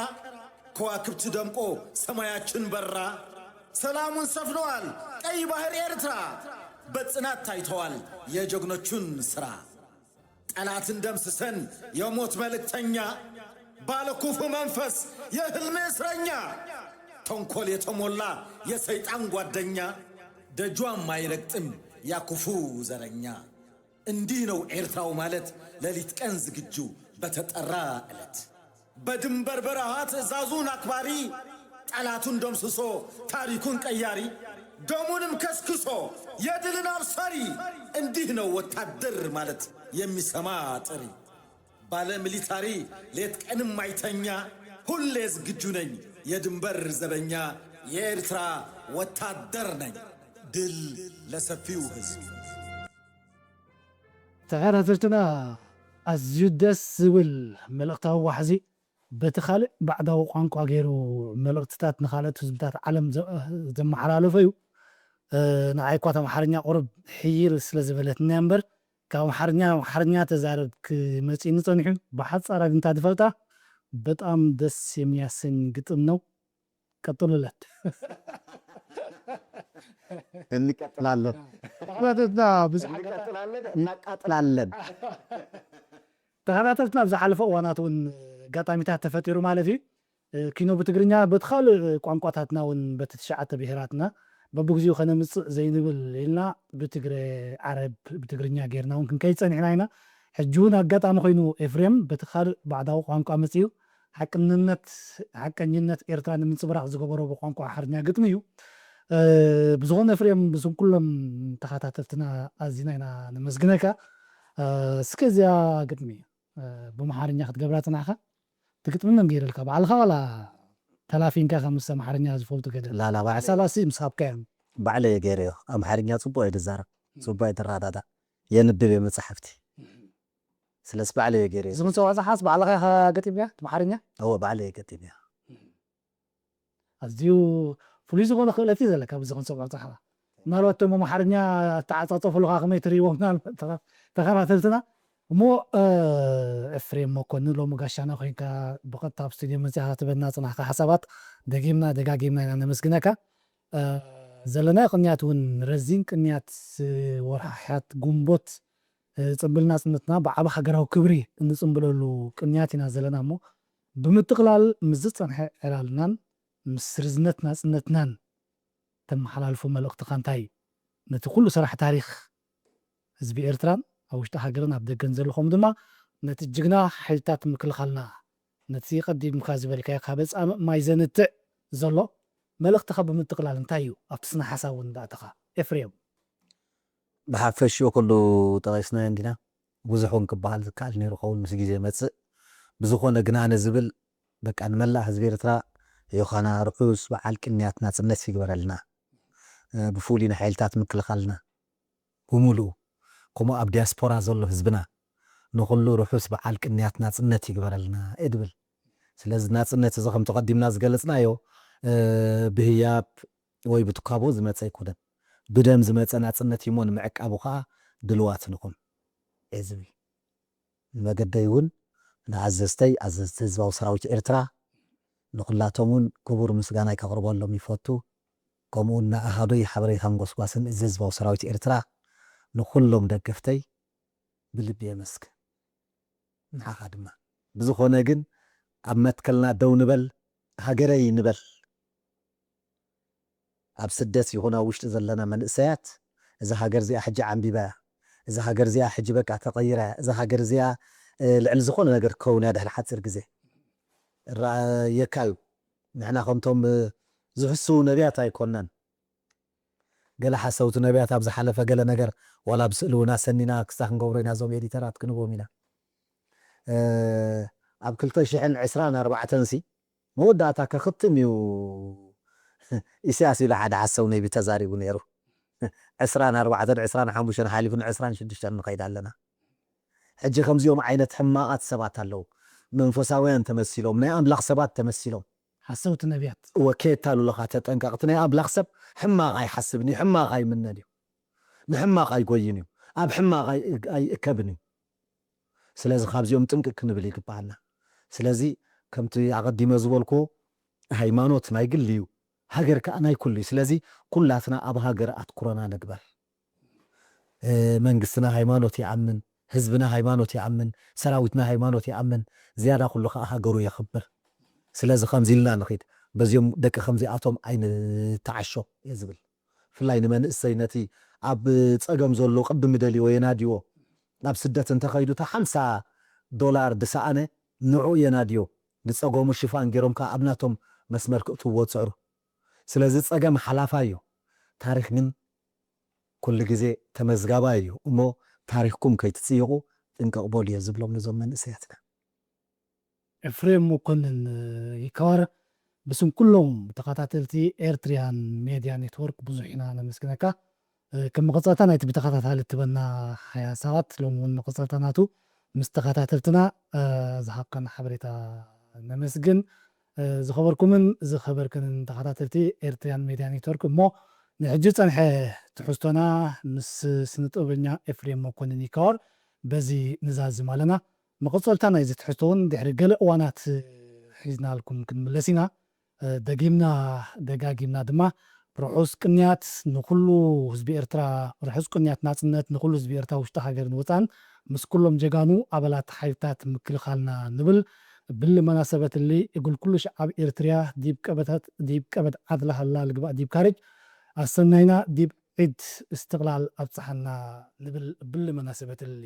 ከዋክብት ደምቆ ሰማያችን በራ፣ ሰላሙን ሰፍነዋል ቀይ ባህር ኤርትራ። በጽናት ታይተዋል የጀግኖቹን ስራ። ጠላትን ደምስሰን የሞት መልእክተኛ፣ ባለ ክፉ መንፈስ የህልም እስረኛ፣ ተንኮል የተሞላ የሰይጣን ጓደኛ፣ ደጇም አይረግጥም ያ ክፉ ዘረኛ። እንዲህ ነው ኤርትራው ማለት፣ ሌሊት ቀን ዝግጁ በተጠራ ዕለት። በድንበር በረሃ ትእዛዙን አክባሪ፣ ጠላቱን ደምስሶ ታሪኩን ቀያሪ፣ ደሙንም ከስክሶ የድልን አብሳሪ። እንዲህ ነው ወታደር ማለት የሚሰማ ጥሪ። ባለ ሚሊታሪ ሌት ቀንም አይተኛ፣ ሁሌ ዝግጁ ነኝ የድንበር ዘበኛ፣ የኤርትራ ወታደር ነኝ። ድል ለሰፊው ህዝብ። ተኸታተልትና፣ ኣዝዩ ደስ ዝብል መልእኽታዊ ዋሕዚ በቲ ካልእ ባዕዳዊ ቋንቋ ገይሩ መልእኽትታት ንኻልኦት ህዝብታት ዓለም ዘ- ዘመሓላለፈ እዩ። እ፣ ንዓይ እኳ እቲ ኣምሓርኛ ቁሩብ ሕይል ስለ ዝበለትኒ እያ እምበር፣ ካብ ኣምሓርኛ ኣምሓርኛ ተዛረብ ክመፅእኒ ፀኒሑ። ብሓፃራ ግን እንታ ዝፈልጣ በጣም ደስ የሚያሰኝ ግጥም ነው። ቀጥሉለት። እንቀጥላለን ተኸታተልትና ብዙሕ እንቀጥላለን እናቃጥላለን። ተኸታተልትና ኣብ ዝሓለፈ እዋናት እውን ኣጋጣሚታት ተፈጢሩ ማለት እዩ። እ፣ ኪኖ ብትግርኛ በቲ ካልእ ቋንቋታትና እውን በቲ ትሽዓተ ብሄራትና በብግዚኡ ከነምፅእ ዘይንብል ኢልና ብትግረ ዓረብ ብትግርኛ ጌርና እውን ክንከይድ ፀኒሕና ኢና። ሕጂ እውን ኣጋጣሚ ኮይኑ ኤፍሬም በቲ ካልእ ባዕዳዊ ቋንቋ መፅኡ ሓቅንነት ሓቀኝነት ኤርትራ ንምንፅብራቕ ዝገበሮ ብቋንቋ ኣሓርኛ ግጥሚ እዩ። እ፣ ብዝኾነ ኤፍሬም ምስም ኩሎም ተኸታተልትና ኣዚና ኢና ነመስግነካ። እ፣ እስከ እዚኣ ግጥሚ እ፣ ብኣምሓርኛ ክትገብራ ጽናሕካ ትግጥምም ገይረልካ ባዕልኻ ዋላ ተላፊንካ ከም ምስ ኣምሓርኛ ዝፈልጡ ገለ ላላ ባዕሰ ሳላሲ ምስ ሃብካዮም ባዕለየ ገይረዮ። ኣምሓርኛ ጽቡቕ እየ ዝዛረብ፣ ጽቡቕ እየ ዝረዳዳእ፣ የንብብ እየ መጻሕፍቲ። ስለስ ባዕለየ ገይረዮ። እዚ ክንሰብዖ ዝሓስ ባዕልኻ ኢኻ ገጢምያ ኣምሓርኛ እወ ባዕለየ ገጢምያ። ኣዝዩ ፍሉይ ዝኾነ ክእለት እዩ ዘለካ ብዚ ክንሰብዖ ዝሓ ምናልባት እቶም ኣምሓርኛ ኣተዓጻጸፉልካ ከመይ ትርእይዎ ምናልባት ተኸ- ተኸታተልትና እሞ እ፣ ኤፍሬም መኮንን ሎሚ ጋሻና ኮይንካ ብቐጥታ ኣብ ስቱድዮ መፅኻ ትበና ፅናሕካ ሓሳባት ደጊምና ደጋጊምና ኢና ነመስግነካ። እ፣ ዘለናዮ ቅንያት እውን ረዚን ቅንያት ወርሓት ጉንቦት እ፣ ጽምብል ናጽነትና ብዓቢ ሃገራዊ ክብሪ እንጽምብለሉ ቅንያት ኢና ዘለና እሞ ብምጥቕላል ምስ ዝጸንሐ ዕላልናን ምስ ርዝነት ናጽነትናን ተመሓላልፎ መልእኽትኻ እንታይ እዩ? ነቲ ኩሉ ሰራሕ ታሪኽ ህዝቢ ኤርትራን ኣብ ውሽጢ ሃገርን ኣብ ደገን ዘለኹም ድማ ነቲ ጅግና ሓይልታት ምክልኻልና ነቲ ቀዲምካ ዝበልካዮ ካብ ጻምእ ማይ ዘንትዕ ዘሎ መልእኽትኻ ብምጥቕላል እንታይ እዩ ኣብቲ ስነ ሓሳብ እውን እንዳእተኻ ኤፍሬም ብሓፈሽኡ ኩሉ ጠቒስናዮ እንዲና። ብዙሕ እውን ክበሃል ዝከኣል ነይሩ ኸውን ምስ ግዜ መጽእ። ብዝኾነ ግን ኣነ ዝብል በቃ ንመላእ ህዝቢ ኤርትራ ዮኻና ርሑስ በዓል ቅንያት ናጽነት ይግበረልና። እ፣ ብፍሉይ ንሓይልታት ምክልኻልና ብምሉኡ ከምኡ ኣብ ዲያስፖራ ዘሎ ህዝብና ንኹሉ ርሑስ በዓል ቅንያት ናጽነት ይግበረልና እየ ድብል። ስለዚ ናጽነት እዚ ከምቲ ቀዲምና ዝገለጽናዮ እ፣ ብህያብ ወይ ብትካቦ ዝመጸ ኣይኮነን። ብደም ዝመጸ ናጽነት እዩ እሞ ንምዕቃቡ ኸኣ ድልዋት ንኹን እየ ዝብል። ንመገደይ እውን ንኣዘዝተይ ኣዘዝቲ ህዝባዊ ሰራዊት ኤርትራ ንኹላቶም እውን ክቡር ምስጋናይ ከቕርበሎም ይፈቱ። ከምኡ እውን ንኣሃዱይ ሓበሬታን ጎስጓስን እዚ ህዝባዊ ሰራዊት ኤርትራ ንኹሎም ደገፍተይ ብልቢ የመስግን። ንዓኻ ድማ ብዝኾነ ግን ኣብ መትከልና ደው ንበል፣ ሃገረይ ንበል። ኣብ ስደት ይኹን ኣብ ውሽጢ ዘለና መንእሰያት እዛ ሃገር እዚኣ ሕጂ ዓንቢባ እያ፣ እዛ ሃገር እዚኣ ሕጂ በቃ ተቐይራ እያ፣ እዛ ሃገር እዚኣ ልዕሊ ዝኾነ ነገር ክትከውን እያ ድሕሪ ሓፂር ግዜ እረኣየካ እዩ። ንሕና ከምቶም ዝሕስዉ ነቢያት ኣይኮናን። ገለ ሓሰውቲ ነቢያት ኣብ ዝሓለፈ ገለ ነገር ዋላ ብስእሊ እውን ኣሰኒና ክስታ ክንገብሮ ኢና እዞም ኤዲተራት ክንቦም ኢና። ኣብ ክልተ ሽሕን ዕስራን ኣርባዕተን ሲ መወዳእታ ከኽትም እዩ ኢሳያስ ኢሉ ሓደ ሓሰው ነቢ ተዛሪቡ ነይሩ። ዕስራን ኣርባዕተን ዕስራን ሓሙሽተን ሓሊፉ ንዕስራን ሽዱሽተን ንኸይድ ኣለና። ሕጂ ከምዚኦም ዓይነት ሕማቓት ሰባት ኣለዉ። መንፈሳውያን ተመሲሎም ናይ ኣምላኽ ሰባት ተመሲሎም ሓሰውቲ ነቢያት እወ ከየታሉለኻ ተጠንቀቕ። እቲ ናይ ኣምላኽ ሰብ ሕማቕ ኣይሓስብን እዩ፣ ሕማቕ ኣይምነን እዩ፣ ንሕማቕ ኣይጎይን እዩ፣ ኣብ ሕማቕ ኣይእከብን እዩ። ስለዚ ካብዚኦም ጥንቅቕ ክንብል ይግብኣና። ስለዚ ከምቲ ኣቐዲመ ዝበልኩዎ ሃይማኖት ናይ ግሊ እዩ፣ ሃገር ከኣ ናይ ኩሉ እዩ። ስለዚ ኩላትና ኣብ ሃገር ኣትኩሮና ንግበር። መንግስትና ሃይማኖት ይኣምን፣ ህዝብና ሃይማኖት ይኣምን፣ ሰራዊትና ሃይማኖት ይኣምን፣ ዝያዳ ኩሉ ከዓ ሃገሩ የኽብር። ስለዚ ከምዚ ኢልና ንኺድ፣ በዚኦም ደቂ ከምዚኣቶም ኣይንተዓሾ እየ ዝብል። ብፍላይ ንመንእሰይ ነቲ ኣብ ጸገም ዘሎ ቅድሚ ደልዎ የናድዎ፣ ናብ ስደት እንተኸይዱ እታ ሓምሳ ዶላር ዝሰኣነ ንዑ የናድዮ፣ ንጸገሙ ሽፋን ገይሮም ከዓ ኣብ ናቶም መስመር ክእትውዎ ጽዕሩ። ስለዚ ጸገም ሓላፋይ እዩ፣ ታሪኽ ግን ኩሉ ግዜ ተመዝጋባይ እዩ እሞ ታሪኽኩም ከይትጽይቑ ጥንቅቕ በሉ እየ ዝብሎም ነዞም መንእሰያትና። ኤፍሬም መኮንን ይከባር ብስም ኩሎም ተኸታተልቲ ኤርትሪያን ሜድያ ኔትወርክ ብዙሕ ኢና ነመስግነካ። ከም መቐጸልታ ናይቲ ብተኸታታሊ እትበና ሓሳባት ሎም እውን መቐጸልታ ናቱ ምስ ተኸታተልትና ዝሃብካና ሓበሬታ ነመስግን። ዝኸበርኩምን ዝኸበርክንን ተኸታተልቲ ኤርትሪያን ሜድያ ኔትወርክ እሞ ንሕጂ ጸንሐ ትሕዝቶና ምስ ስነ ጥበበኛ ኤፍሬም መኮንን ይከባር በዚ ንዛዝም ኣለና። መቐጸልታ ናይዚ ትሕዝቶ እውን ድሕሪ ገለ እዋናት ሒዝናልኩም ክንምለስ ኢና። ደጊምና ደጋጊምና ድማ ርሑስ ቅንያት ንኹሉ ህዝቢ ኤርትራ፣ ርሑስ ቅንያት ናጽነት ንኹሉ ህዝቢ ኤርትራ ውሽጢ ሃገርን ወጻን ምስ ኩሎም ጀጋኑ ኣባላት ሓይልታት ምክልኻልና ንብል። ብሊ መናሰበት እሊ እግል ኩሉ ሸዓብ ኤርትርያ ዲብ ቀበድ ዓድላ ሃላ ልግባእ ዲብ ካርጅ ኣሰናይና ዲብ ዒድ እስትቕላል ኣብጽሓና ንብል። ብሊ መናሰበት እሊ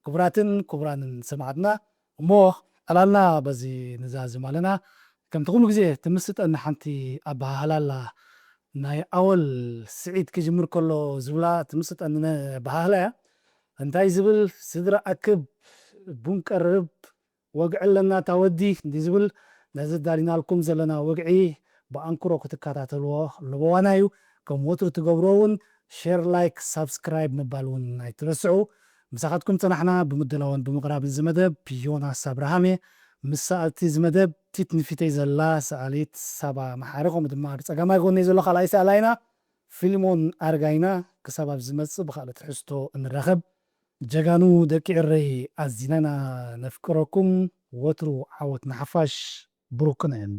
ክቡራትን ክቡራንን ሰማዕትና እሞ ዕላልና በዚ ንዛዝም ኣለና። ከምቲ ኩሉ ግዜ ትምስጠኒ ሓንቲ ኣበሃህላ ኣላ። ናይ ኣወል ስዒድ ክጅምር ከሎ ዝብላ ትምስጠኒ ኣበሃህላ እያ። እንታይ ዝብል ስድራ ኣክብ ቡን ቀርብ ወግዒ ኣለና እታ ወዲ እንዲ ዝብል ነዚ ዳሊናልኩም ዘለና ወግዒ ብኣንክሮ ክትከታተልዎ ለበዋና እዩ። ከም ወትሩ ትገብሮ እውን ሼር፣ ላይክ፣ ሳብስክራይብ ምባል እውን ኣይትረስዑ። ምሳኻትኩም ጸናሕና ብምድላውን ብምቕራብን እዚ መደብ ዮናስ ኣብርሃም እየ። ምስ ሰኣልቲ እዚ መደብ ቲት ንፊተይ ዘላ ሰኣሊት ሳባ መሓሪ ከምኡ ድማ ብጸጋማይ ጎነይ ዘሎ ካልኣይ ሰኣላይና ፊልሞን ኣርጋይና። ክሳብ ኣብ ዝመጽእ ብኻልእ ትሕዝቶ እንራኸብ። ጀጋኑ ደቂ ኤረይ ኣዚና ኢና ነፍቅረኩም። ወትሩ ዓወት ንሓፋሽ። ብሩክ ቅንዕን።